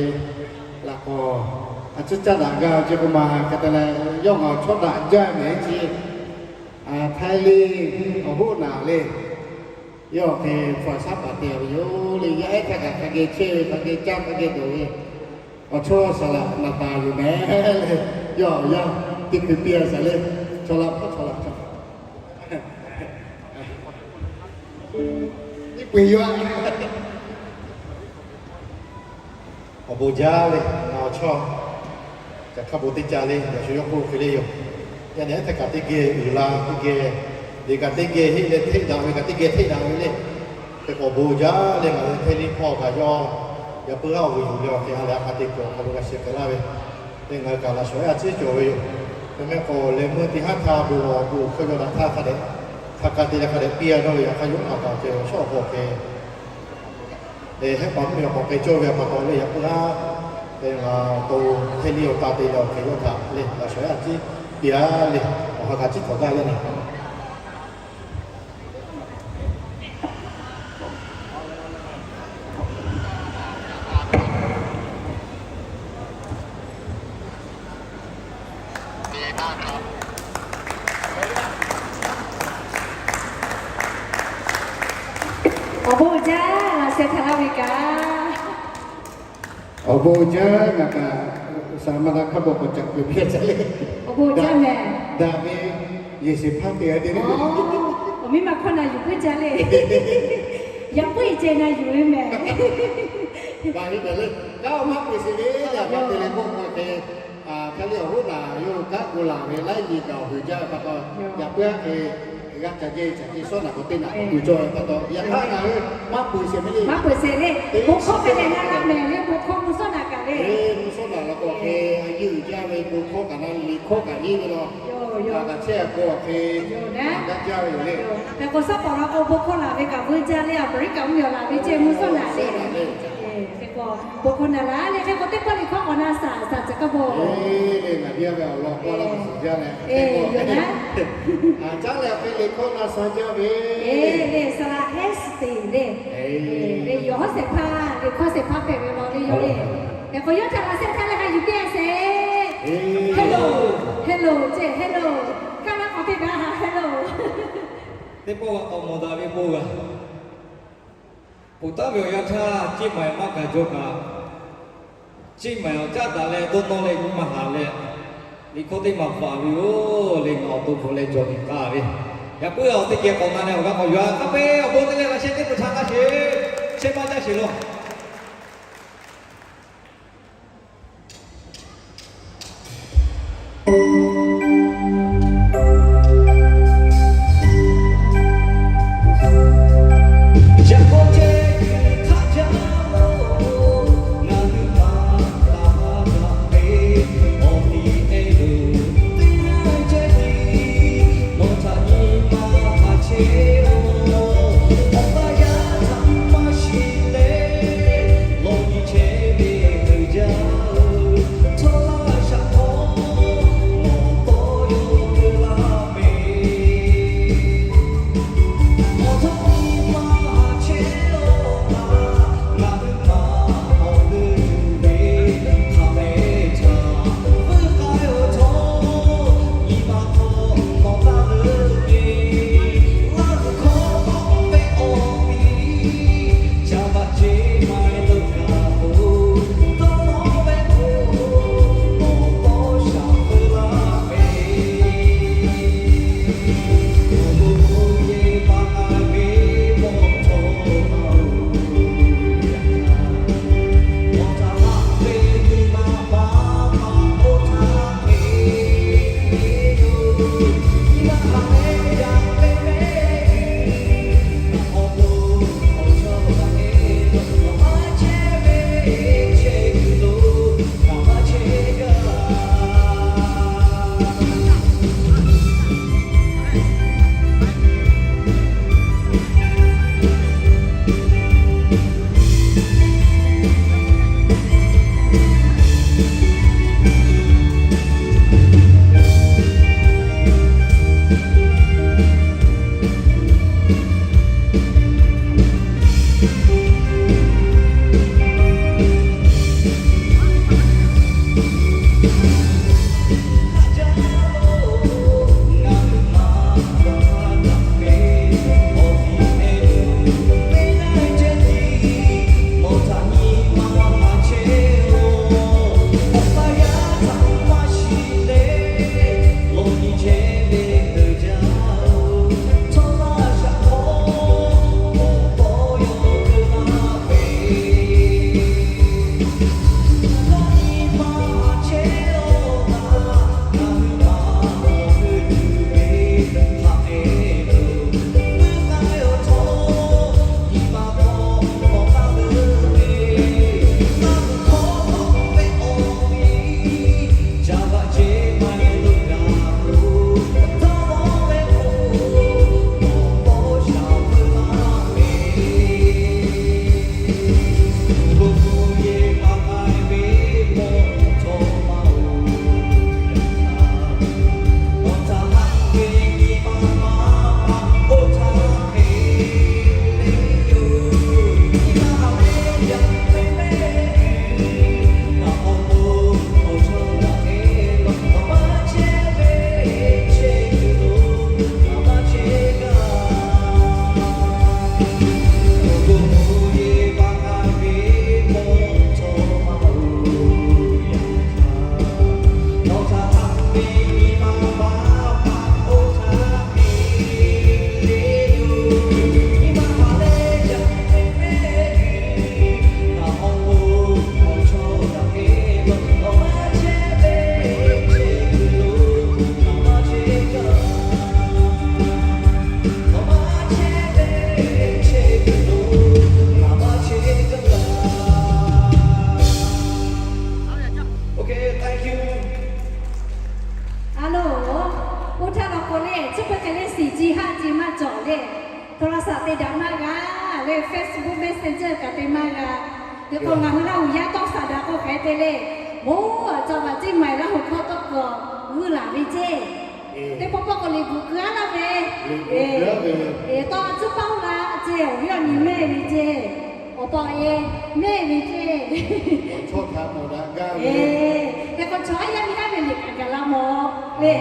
laꞈ k'awꞈ a ciˉ caˇ daꞈ gaˇ ve ce k'o ma hk'e te leh, yawˇ ngaˬ chawˇ daꞈ jaˇ mehˍ ce. Htaiˇ liˇ awˬ hoˉ naˍ le, yawˇ hk'e hpu a shaˉ paˍ te ve yoˬ le. Yaˇ ehˉ htaˇ kaꞈ hk'a geh chehˇ ve, hk'a geh caˇ, hk'a geh dawˬ ve, awˬ chawˇ saˍ laꞈ naˍ taˍ yoˬ mehˍ le. Yawˇ yaˇ teˇ hkui piˇ a shaˍ le, chaw laꞈ hpawˇ chaw laꞈ chaw iˉ puiˍ yoˬ. Awˬ bon jaˇ le, ngaˬ awˬ chawˇ ca hk'a bon teˇ ca le, yaꞈ shu yawˇ k'oˆ hk'e le yoˬ. Yaˇ nehˬ ehˉ htaˇ kaꞈ teˇ geh uiˍ la, teˇ geh, liꞈ kaꞈ teˇ geh heˆ leh hteˆ daꞈ ve kaꞈ teˇ geh hteˆ daꞈ ve le. Hk'e k'o awˬ bon jaˇ leh ngaˬ hui Htaiˇ liˇ hpawˇ kaꞈ yawˇ yaꞈ puiˉ haˉ awˬ vuiˬ yuˬ leh awˬ hk'e ha lehˬ a hk'a te kuiˬ awˬ hk'aw lo g'a sheh k'ai laˇ ve, te ngaˬ hui kaꞈ laꞈ shawˍ ehˉ a ciˉ cawˬ ve yoˬ. Hk'e mehˆ k'o leh meuˇ teˇ haˉ htaˇ bon lawˬ bon hkawˇ yaw daꞈ htaˇ hk'a dehꞈ hk'a ka te leh hk'a dehꞈ piˇ a dawˇ ve yaꞈ hk'aˇ yawˇ htaꞈ kaꞈ ceh awˬ shawˉ awˬ hk'aw hk'e hehˆ paˍ mvuhˇ miˬ awˬ k'awꞈ hk'e cawˇ ve pa taw leh yaꞈ puiˉ haˉ te ngaˬ to Htaiˇ liˇ awˬ ta te leh awˬ hk'e yawˇ htaꞈ leh laꞈ shawˍ ehˉ a ciˉ piˇ a le, awˬ ha kaꞈ ciˉ htawnˍ gaˇ yaˇ nehˬ. Awˬ bon jaˇ, laꞈ sheh htaꞈ laˇ ve kaꞈ. Awˬ bon jaˇ, ngaˬ kaꞈ saˍ ma na hk'a bawˬ k'awꞈ caꞈ kuiˬ piˇ a ca le. Awˬ bon jaˇ mehˍ. Daꞈ ve yehˬ shehˍ hpaˇ te a te le. Awˬ miˇ ma hkawˇ na yuˬ puiˉ jaˇ le. Yaꞈ puiˉ i ceh na yuˬ ve mehˍ. Baˬ heˆ tehꞈ le, kanˉ awˬ maˇ peuˬ sheˍ ve, yaꞈ hk'aˇ te leh k'oˆ k'o hk'e, Htaiˇ liˇ awˬ hoˉ naˍ yawˇ kanˉ k'o laˬ ve laiˉ nyi gaˬ awˬ hui jaˇ ve pa taw, yaꞈ puiˉ a hk'e g'a ca jehˇ ca ce shawˉ naꞈ k'o teˇ naꞈ k'o tuˬ cawˇ ve pa taw, yaꞈ hk'aˇ ngaˬ hui maˇ peuˬ sheˍ ve le. Maˇ peuˬ sheˍ le. Bon hkawˇ hpehꞈ leh na la mehˍ le, bon hkawˇ mvuhˇ shawˉ naꞈ kaꞈ le. Mvuhˇ shawˉ naꞈ la k'o hk'e a yeuˇ jaˇ ve bon hkawˇ kaꞈ na liꞈ hkawˇ kaꞈ nyi ve la. Ngaˬ kaꞈ chehˇ k'o hk'e g'a jaˇ ve yoˬ le. Hk'e k'o shaˉ paˍ la k'o bon hkawˇ laˬ ve kaꞈ veuˇ jaˇ le, a briˉ kaꞈ mvuhˇ miˬ awˬ laˬ ve ceh mvuhˇ shawˉ naꞈ le. Hk'e k'o bon hkawˇ na la le, hk'e k'o teˇ pawˆ liꞈ hkawˇ k'awꞈ na shaˍ shaˍ ceh kaˇ bon. Eˬ, le ngaˬ biˇ a ve awˬ lawn k'awꞈ la shaˍ jaˇ leh, eˬ, yoˬ naˉ. Caˉ leh hk'e liꞈ hkawˇ na shaˍ jaˇ ve. Eˬ, le saˍ laꞈ hehˉ suhˍ teˍ le. Eˬ, le yawˬ hawˉ shehˍ hpaˇ, liꞈ hkawˇ shehˍ hpaˇ hpehꞈ ve law le yoˬ le. Hk'e k'o yawˇ htaꞈ laꞈ sheh htaˇ leh ha yuˬ piˇ a sheˍ. Hello, hello ceh hello. Kaˇ laˇ k'awꞈ teˇ daꞈ ha hello. Teˇ pawˆ g'a k'awꞈ mawˬ daꞈ ve bon g'a. Ponˬ taˉ ve awˬ yanˇ htaˇ, Ceˇ maiˍ maˇ gaˬ jaw kaꞈ, Ceˇ maiˍ awˬ caˉ daꞈ leh dawˇ nawˇ leh nyi ma haꞈ leh, liꞈ hkawˇ teˇ maˬ faˍ ve yoˬ le. Ngaˬ awˬ to hpawꞈ leh jawˬ nyi k'aˇ ve, yaꞈ puiˉ awˬ teˇ geh k'awꞈ na leh awˬ g'aˇ k'awꞈ yaw a. Kaˇ pehˇ awˬ bon te leh laꞈ sheh teˇ peuˬ htaꞈ g'a sheˍ, chehˇ maˇ jaˇ sheˍ law. le, โทรศัพท์ te daꞈ maˇ g'a le, Facebook Messenger kaꞈ te maˇ g'a. Hk'e k'o ngaˬ hui Laˇ huˍ yaˇ tawˇ saˍ daꞈ k'o hk'e te le, bon, a ca vaꞈ ceˇ maiˍ Laˇ huˍ hkawˇ tawˇ kuiˬ g'uiˇ laˬ ve ceˇ. Teˇ pawˆ pawˆ k'o liꞈ bvuhꞈ keu aˉ laˇ ve, tawˇ tcuhˉ paˇ la ceˇ, awˬ viˉ awˬ nyi mehˆ ve ceˇ. Awˬ pa awˬ e mehˆ ve ceˇ. Hk'e k'o chaw aˉ yaˇ miˇ haˉ ve liꞈ kaꞈ gaˬ la mawˬ le.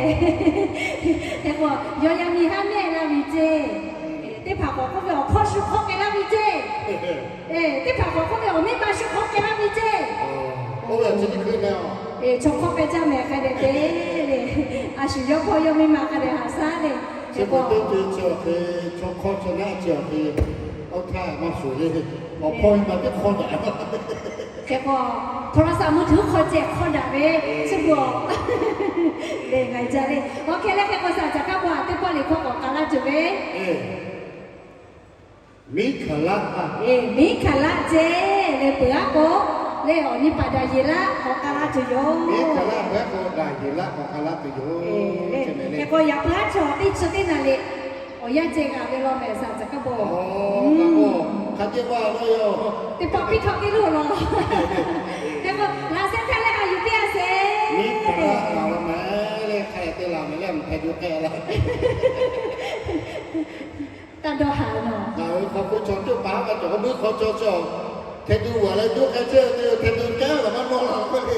Hk'e k'o yawˇ yaˇ miˇ haˉ mehˆ la ve ceˇ. Teˇ hpaˍ k'awꞈ k'oˆ ve awˬ hkawˇ shu hk'awˇ k'ai laˇ ve ceˇ. Teˇ hpaˍ k'awꞈ k'oˆ ve awˬ miˇ ma shu hk'awˇ k'ai laˇ ve ceˇ. Chaw hk'awˇ k'ai jaˇ mehˍ hk'a dehꞈ te le. A shu yawˇ hpawˇ yawˇ miˇ ma hk'a dehꞈ haꞈ shaˉ le. Hk'e k'o chaw hk'awˇ chaw naˆ chi awˬ hk'e, awˬ htaˇ maˇ shuˍ le. Awˬ hpawˇ miˇ ma teˇ hk'awˇ daꞈ. Hk'e k'o โทรศัพท์มือถือ hk'aw ceh hk'awˇ daꞈ ve chi beuꞈ le, ngaˬ jaˇ le. Awˬ hk'e leh hk'e k'o saˍ caˍ kaˇ bon aꞈ teˇ pawˆ liꞈ hkawˇ k'awꞈ k'a laˇ tuˬ ve, miˉ hkanˍ laˆ, miˉ hkanˍ laˆ ceˇ le, peuˬ aˉ k'o le awˬ nyi paˍ daꞈ yeˬ laˆ k'awꞈ k'a laˇ tuˬ yoˬ. Miˉ hkanˍ laˆ peuˬ aˉ k'o daꞈ yeˬ laˆ k'awꞈ k'a laˇ tuˬ yoˬ. Hk'e k'o yaꞈ puiˉ aˉ chaw teˇ chi teˇ naˬ le awˬ yanˇ ceh g'aꞈ ve law mehˍ saˍ caˍ kaˇ bon. Teˇ pawˆ piˇ hkawꞈ piˇ lo law. Hk'e k'o laꞈ sheh htaˇ leh haꞈ yuˬ piˇ a sheˍ. Miˉ hkanˍ laˆ laˬ la mehˍ le, hk'a te laˬ mehˍ le, mehˍ hpehꞈ tuˬ k'ai la. Taˇ dawˇ haˍ nawˬ. Ngaˬ hui hk'aw hk'oˆ chaw teˇ hpaˍ g'a cawˬ k'o buiˇ hk'aw chaw chaw, hteˇ tuˬ g'aꞈ leh juˇ k'ai chehˇ ve, hteˇ tuˬ kehˉ laˬ maˇ nawˇ la k'oˆ le.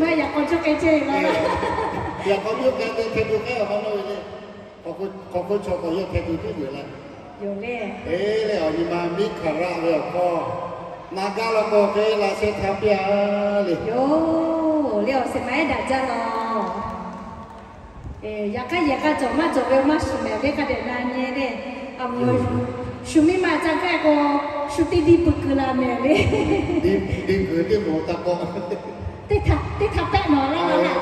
Maˇ yaꞈ k'aw juˇ k'ai chehˇ ve la. Yaꞈ k'aw juˇ k'ai te hteˇ tuˬ kehˉ laˬ maˇ nawˇ ve le. Hk'aw hk'oˆ chaw k'awꞈ yawˇ hteˇ tuˬ tiˉ g'uiˬ la. Yoˬ le. Eˬ le, awˬ nyi ma miˉ hkanˍ laˆ ve awˬ hkawˇ na gaˇ la k'o hk'e laꞈ sheh htaˇ piˇ a le. Yoˬ le, awˬ shehˍ ma ehˉ daꞈ jaˇ law. Yaꞈ hk'aˇ yehˬ k'a cawˬ maˇ cawˬ ve maˇ shuˍ mehˍ le, hk'a dehꞈ na nyi le. Shu miˇ ma ca gaˇ k'o, shu teˇ diˇ pui keu la mehˍ le. Teˇ htaꞈ pehˆ nawˬ laˇ la.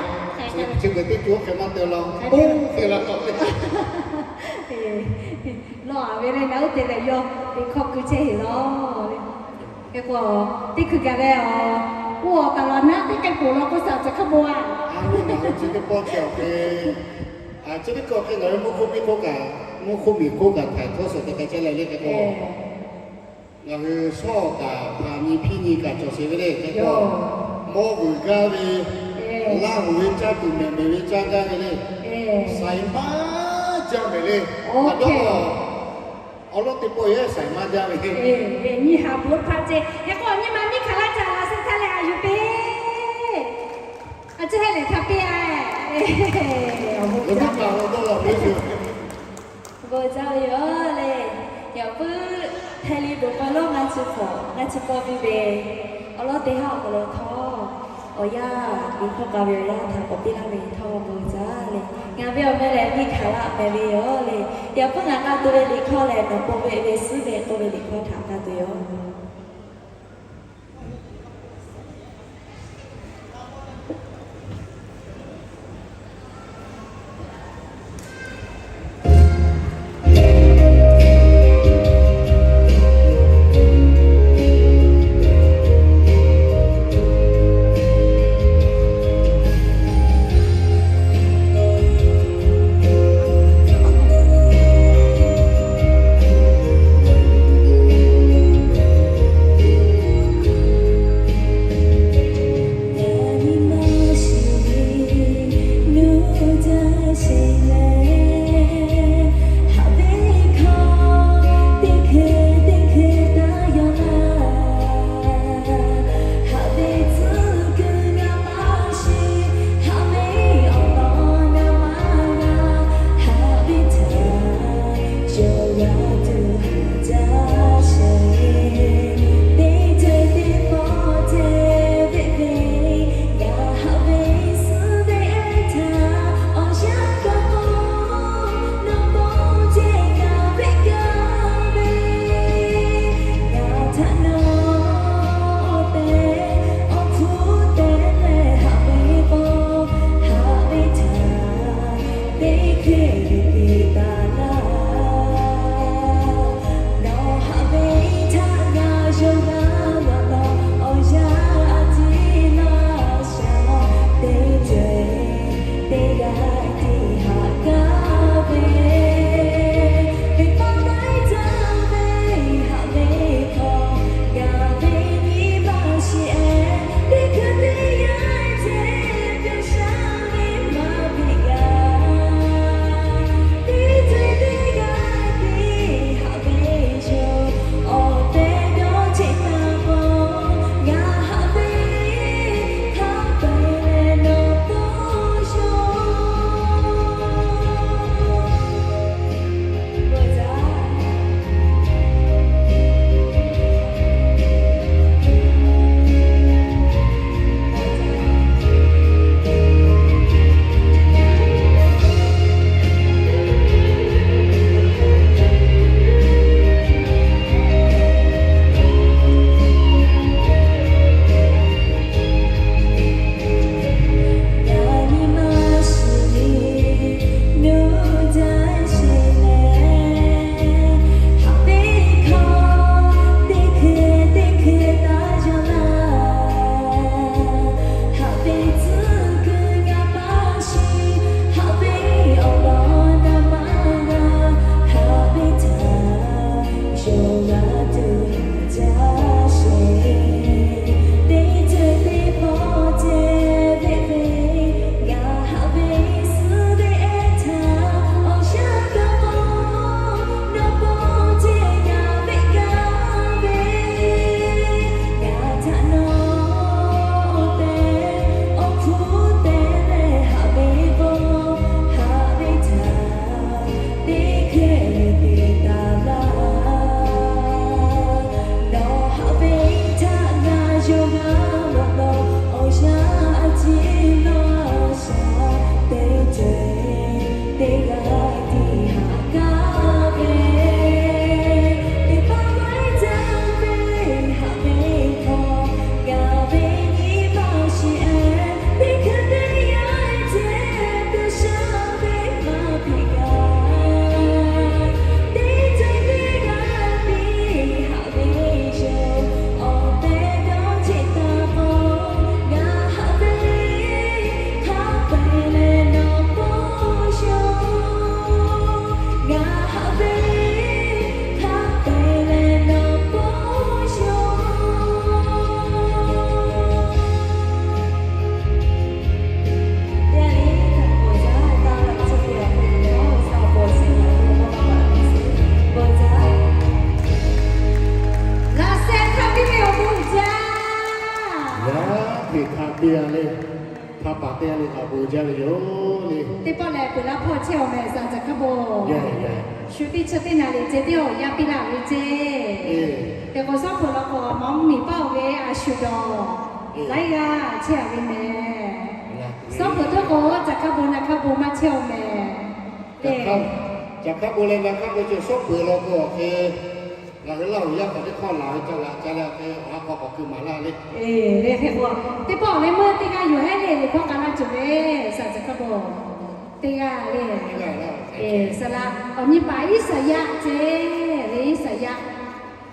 Chi beuꞈ teˇ co hk'e maˇ te la, oˇ hk'e la k'o le. Lawˬ a ve le, ngaˬ oˇ te leh yawˇ te hkawˇ keu chehˇ heˍ law le. Hk'e k'o, teˇ hkui gaˬ leh a, oˇ awˬ taˍ laˬ naˉ teˇ k'ai poˬ law k'o saˍ caˍ hkaˇ bon a. A lo ngaˬ hui chi teˇ pawˆ chi awˬ hk'e, chi teˇ hkui awˬ hk'e ngaˬ hui mvuhˇ hk'oˆ miˬ hk'oˆ kaꞈ, mvuhˇ hk'oˆ miˬ hk'oˆ kaꞈ htaiˍ htawˇ suhˍ te k'ai chehˇ leh le hk'e k'o, ngaˬ hui shawˉ kaꞈ hpaˍ nyi hpiˇ nyi kaꞈ cawˬ sheˍ ve le hk'e k'o, mawˇ vuiˬ gaˇ ve, Laˇ huˍ ve caˇ tuˬ mehˍ mehˍ ve caˇ gaˇ ve le. Shaiˍ maˇ jaˇ mehˍ le. Awˬ lawn teˇ pawˆ yehˉ shaiˍ maˇ jaˇ ve. Nyi haˍ bon hpaˇ ceˇ. Hk'e k'o awˬ nyi ma miˉ hkanˍ laˆ ca laꞈ sheh htaˇ leh haꞈ yuˬ piˇ. A ciˉ hehˉ lehˬ htaˇ piˇ a. Awˬ bon jaˇ ve yoˬ le. Yaꞈ puiˉ Htaiˍ liꞈ bvuhꞈ pa lawˇ ngaˇ chi hk'awꞈ ngaˇ chi kawˇ piˇ ve, awˬ lawn teˇ haˉ awˬ hk'aw lo htawˇ, awˬ yanˇ liꞈ hkawˇ k'a ve awˬ yanˇ htaꞈ k'awꞈ piˇ laˇ ve htawˇ bon jaˇ le. Ngaˬ ve awˬ meh lehˬ miˉ hkanˍ laˆ meh ve yoˬ le. Yaꞈ puiˉ ngaˬ k'a tuˬ ve liꞈ hkawˇ lehˬ, nawˬ po ve ve suhˉ ve k'oˆ ve liꞈ hkawˇ htaꞈ k'a tuˬ yoˬ. Teˇ g'aˇ le, hpa paˍ teˇ g'aˇ le, a bon jaˇ ve yoˬ le. Teˇ pawˆ lehˬ, peuˬ laˇ hpawˇ chehˇ awˬ mehˍ, saˍ caˬ hk'aˇ bon. Yaˇ yaˇ. Shu teˇ chi teˇ naˍ riˍ ceh tiˉ awˬ yaˇ piˇ laˇ ve ceˇ. Teˇ k'o, Sawˉ peuˬ law k'o, mawˬ mvuhˇ miˬ paˇ oˬ ve a shu dawˬ laiˉ g'aˇ chehˇ a ve mehˍ. Sawˉ peuˬ teˇ k'o, caˬ hk'aˇ bon naˬ hk'aˇ bon maˇ chehˇ awˬ mehˍ. Caˬ hk'aˇ bon leh naˬ hk'aˇ bon ceh Sawˉ peuˬ law k'o, awˬ hk'e ngaˬ hui Laˇ huˍ yaˇ hk'aˬ teˇ hk'awˇ laˬ ve ca laꞈ ca leh, awˬ hk'e awˬ ha hk'aw k'awꞈ keu maˍ laˇ le. Eˬ, le hk'e k'o, teˇ pawˆ leh meuˇ teˇ g'aˇ yoˬ hehˉ le, le hpawˇ k'a laˇ cawˬ ve, saˍ caˬ hk'aˇ bon. Teˇ g'aˇ le. Eˬ, saˍ laꞈ awˬ nyi paˍ Iˉsaˍyaˆ ceˇ le, Iˉsaˍyaˆ.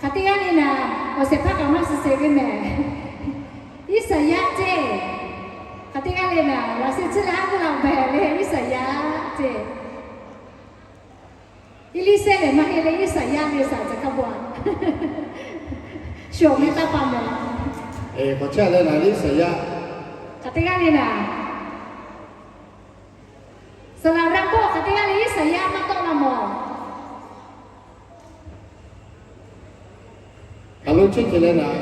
Hk'aˬ teˇ g'aˇ le naˍ, awˬ shehˍ hpaˇ kaꞈ maˇ suh sheˍ ve mehˍ. Iˉsaˍyaˆ ceˇ. Hk'aˬ teˇ g'aˇ le naˍ, laꞈ sheh chi leh haˉ k'oˆ la mehˍ le, Iˉsaˍyaˆ ceˇ. Eˇliˇsehˇ lehˬ maˇ heˆ le, Iˉsaˍyaˆ le, saˍ caˬ hk'aˇ bon a. Shu awˬ meh taˇ pa mehˍ. K'awꞈ chehˇ leh naˍ, Iˉsaˍyaˆ. Hk'aˬ teˇ g'aˇ le naˍ, saˍ laꞈ Raˍbawˆ, hk'aˬ teˇ g'aˇ le Iˉsaˍyaˆ maˇ tawˆ la mawˬ. Hk'aˬ lo chehˇ ceh leh naˍ,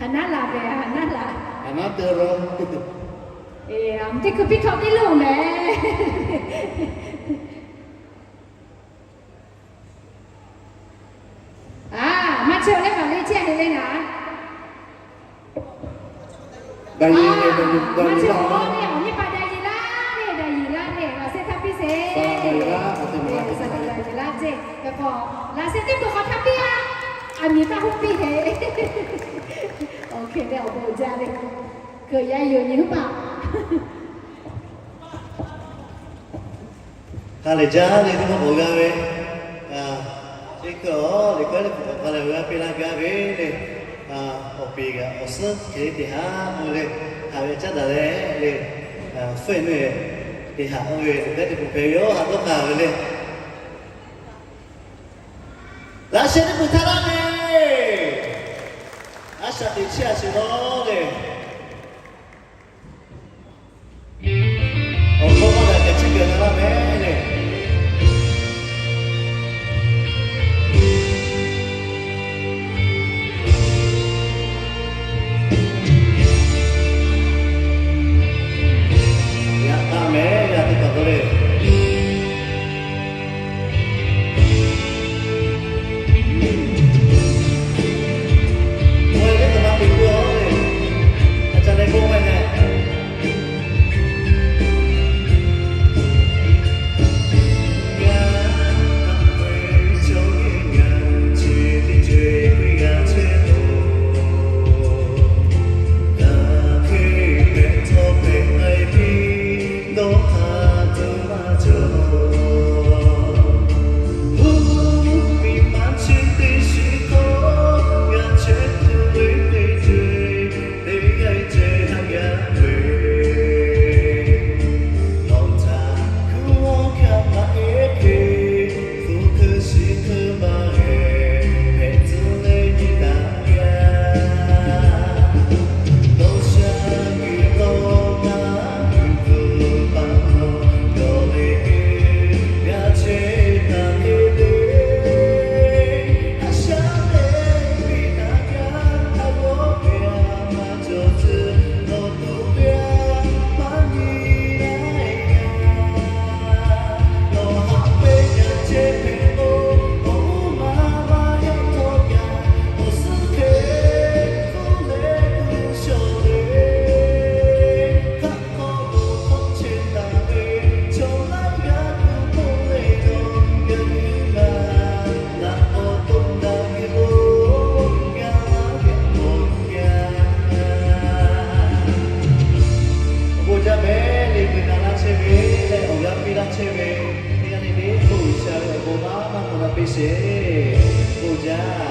Haˍnaˉ laˬ ve, Haˍnaˉ laˬ. Haˍnaˉ te ro. Eˬ, teˇ hkui piˇ htawˇ teˇ lo mehˍ. A, maˇ chehˇ leh maˇ le chehˇ heˆ le naˍ. Maˇ chehˇ le, awˬ nyi paˍ daꞈ yeˬ laˇ le, daꞈ yeˬ laˇ le, laꞈ sheh htaˇ piˇ sheˍ. Saˍ laꞈ daꞈ yeˬ laˇ ceˇ. Hk'e k'o, laꞈ sheh teˇ peuˬ hk'aw htaˇ piˇ a, aˬ miˍ taˇ hoˆ piˇ heˆ. Oˇ hk'e leh awˬ bon jaˇ le. Hk'e yaˇ yoˬ nyi huˉ paˍ. Ha lehˬ jaˇ le, teˇ pawˆ k'awꞈ g'a ve, teˇ hkui awˬ liꞈ hkawˇ teˇ hpaˍ k'awꞈ g'a leh awˬ g'aˇ piˇ laˇ gaˇ ve le. Awˬ peˍ kaꞈ awˬ suhˉ hk'e te haˉ k'oˆ le, haꞈ ve caˉ daꞈ leh le, fuiˇ nuˇ te haꞈ k'oˆ ve, liꞈ hkawˇ teˇ hpaˍ hpehꞈ ve yoˬ, haꞈ dawˇ hk'aˇ ve le. Laꞈ sheh teˇ peuˬ htaˇ laˇ le. A shaꞈ teꞈ chiˇ a sheˍ lawˬ le. Awˬ hk'aw maˇ daꞈ kaꞈ chiˇ gaˬ na laˇ mehˍ le. Yaꞈ hk'aˇ mehˍ, yaꞈ teˇ hpaˍ k'oˆ le. Oˇ ve teˇ hpaˍ maˇ te k'oˆ le. A ca leh k'oˆ ve leh. Awˬ bon jaˇ mehˍ le, mui na laˇ chehˇ ve leh awˬ g'aˇ piˇ laˇ chehˇ ve, teˇ g'aˇ le le k'oˆ G'uiˬsha ve awˬ bon maˇ maˇ hk'aw na piˇ sheˍ. Bon jaˇ.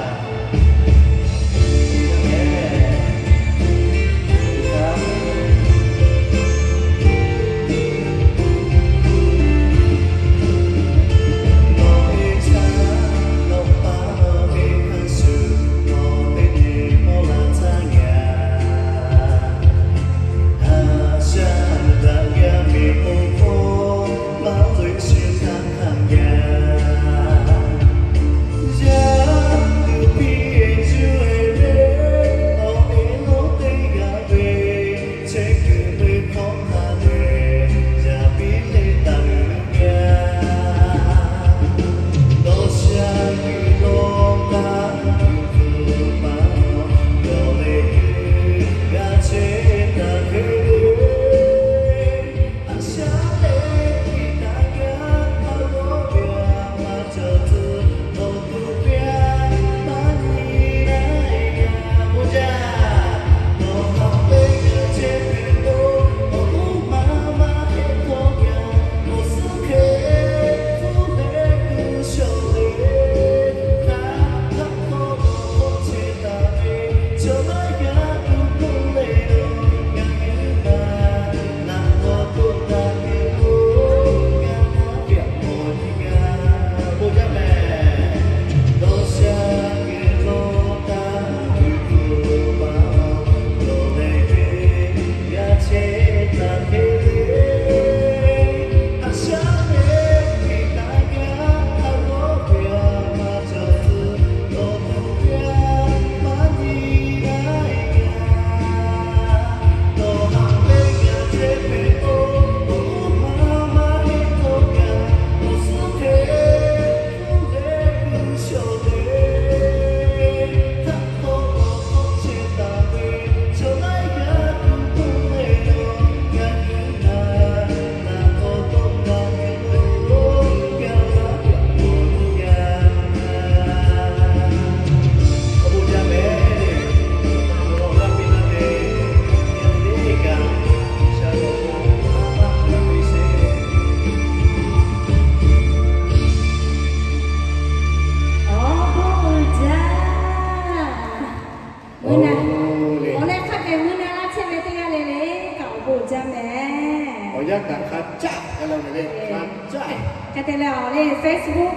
Hk'a caˆ ka la ve le, hk'a caˆ. Hk'e te leh awˬ le Facebook,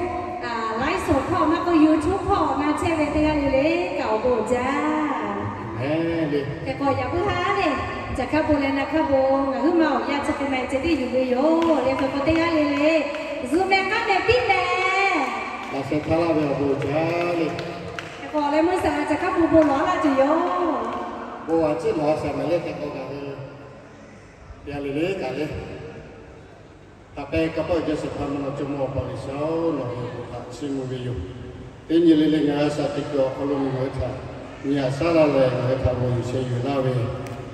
live show hpawˇ maˇ k'oˆ YouTube hpawˇ na chehˇ ve teˇ g'aˇ le le kaꞈ awˬ bon uiˍ jaˇ. Hk'e k'o yaꞈ puiˉ haˉ le, caˬ hkaˉ bon leh na hkaˉ bon ngaˬ huiˉ ma awˬ yanˇ chi hk'e ma ceh tiˉ yuˬ ve yoˬ. Leh hk'e k'o teˇ g'aˇ le le zuhꞈ mehˍ k'aˉ mehˍ piˇ mehˍ. Laꞈ sheh htaˇ laˇ ve awˬ bon uiˍ jaˇ le. Hk'e k'o leh meuˇ shaˍ laꞈ caˬ hkaˉ bon bon lawˬ laˇ tuˬ yoˬ. Bon a ciˉ lawˬ shaˍ mehˍ le hk'e k'o kaꞈ ve, yaˇ le le kaꞈ le. Haꞈ pehnˇ kaˇ pawˆ jaˇ shehˍ hpaˇ mvuhˇ naw cawˇ mawˇ Awˬ pa G'uiˬsha-oˬ, nawˬ hui bon htaꞈ chiˇ mvuh ve yoˬ. Teˇ nyi le le ngaˬ hui a shaꞈ teꞈ kuiˬ awˬ hk'aw lo ngaˬ hui htaꞈ nyi haꞈ shaˉ laˇ leh ngaˬ hui htaꞈ g'aw yuˬ sheh yuˬ laˇ ve,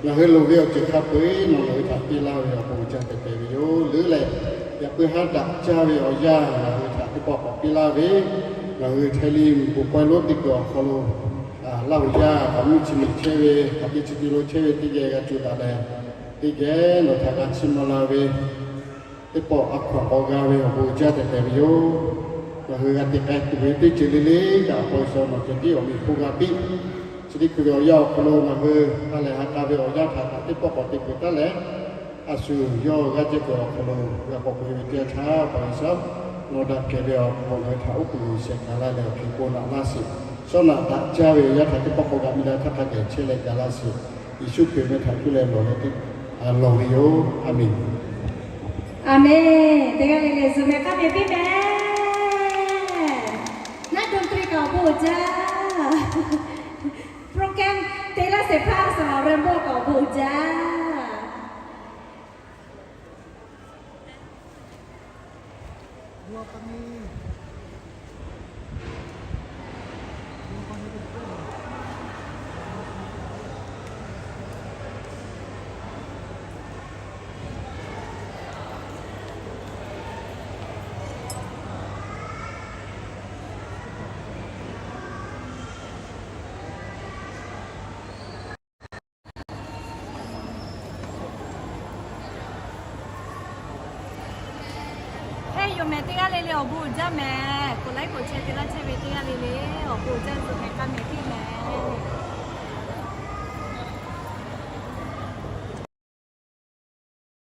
ngaˬ hui loˍ ve awˬ ceuˬ hk'a peu-eˬ nawˬ ngaˬ hui htaꞈ piˇ laˇ ve awˬ bon uiˍ jaˇ tehꞈ tehꞈ ve yoˬ. Leuˉ leh yaꞈ puiˉ haˉ daꞈ jaˇ ve awˬ yanˇ ngaˬ hui htaꞈ teˇ pawˆ k'awꞈ piˇ laˇ ve, ngaˬ hui htaiˇ liˇ miˬ guiˬ pawehˇ lonˉ teˇ kuiˬ awˬ hk'aw lo Laˇ huˍ yaˇ hk'aˬ miˇ chi miˬ chehˇ ve, hk'aˬ te chi te lo chehˇ ve teˇ geh g'a co daꞈ leh, teˇ geh nawˬ htaꞈ g'a chiˇ mvuh la ve, teˇ pawˆ a hkaw anˬ k'awꞈ g'a ve awˬ bon uiˍ jaˇ tehꞈ tehꞈ ve yoˬ. Ngaˬ hui g'a te k'ai tuˬ ve teˇ ceuˬ le le kaꞈ, Awˬ pa G'uiˬsha nawˬ ceh tiˉ awˬ meꞈ hk'oˆ g'a piˇ. Chi teˇ hkui ve awˬ yanˇ awˬ hk'aw lo ngaˬ hui ha lehˬ ha k'a ve awˬ yanˇ htaꞈ kaꞈ teˇ pawˆ k'awꞈ te peuˬ taˉ leh, a shu yawˇ g'aˇ cehˇ kuiˬ awˬ hk'aw lo g'a k'awꞈ peuˬ ve teˇ yanˇ htaˇ, Awˬ pa G'uiˬsha nawˬ daꞈ kehˬ ve awˬ bon ngaˬ hui htaꞈ oˉ k'oˍ yuˬ shehˍ gaˬ laˇ leh awˬ hk'e bon naꞈ laˇ sheˍ. Shawˉ naꞈ daꞈ jaˇ ve awˬ yanˇ htaꞈ teˇ pawˆ k'awꞈ g'a miˇ daꞈ htaˇ hk'a gaˬ chehˇ leh gaˬ laˇ sheˍ. Yeˍsuˆ Hkriꞈ meh htaꞈ cuˇ leh lawˬ leh teˇ lawˬ ve yoˬ. A menˬ. A menˬ. Teˇ g'aˇ le le zuhꞈ mehˍ k'aˉ mehˍ piˇ mehˍ. Naˉ dun tri kaꞈ awˬ bon uiˍ jaˇ. Program te laˇ sheˍ hpaˇ Saˍ laˍ Rainbow kaꞈ awˬ bon uiˍ jaˇ. Heh yoˬ mehˍ, teˇ g'aˇ le le awˬ bon uiˍ jaˇ mehˍ. K'oˍ laiˉ k'oˍ chehˇ te laˇ chehˇ ve teˇ g'aˇ le le awˬ bon uiˍ jaˇ, zuhꞈ mehˍ k'aˉ mehˍ piˇ mehˍ.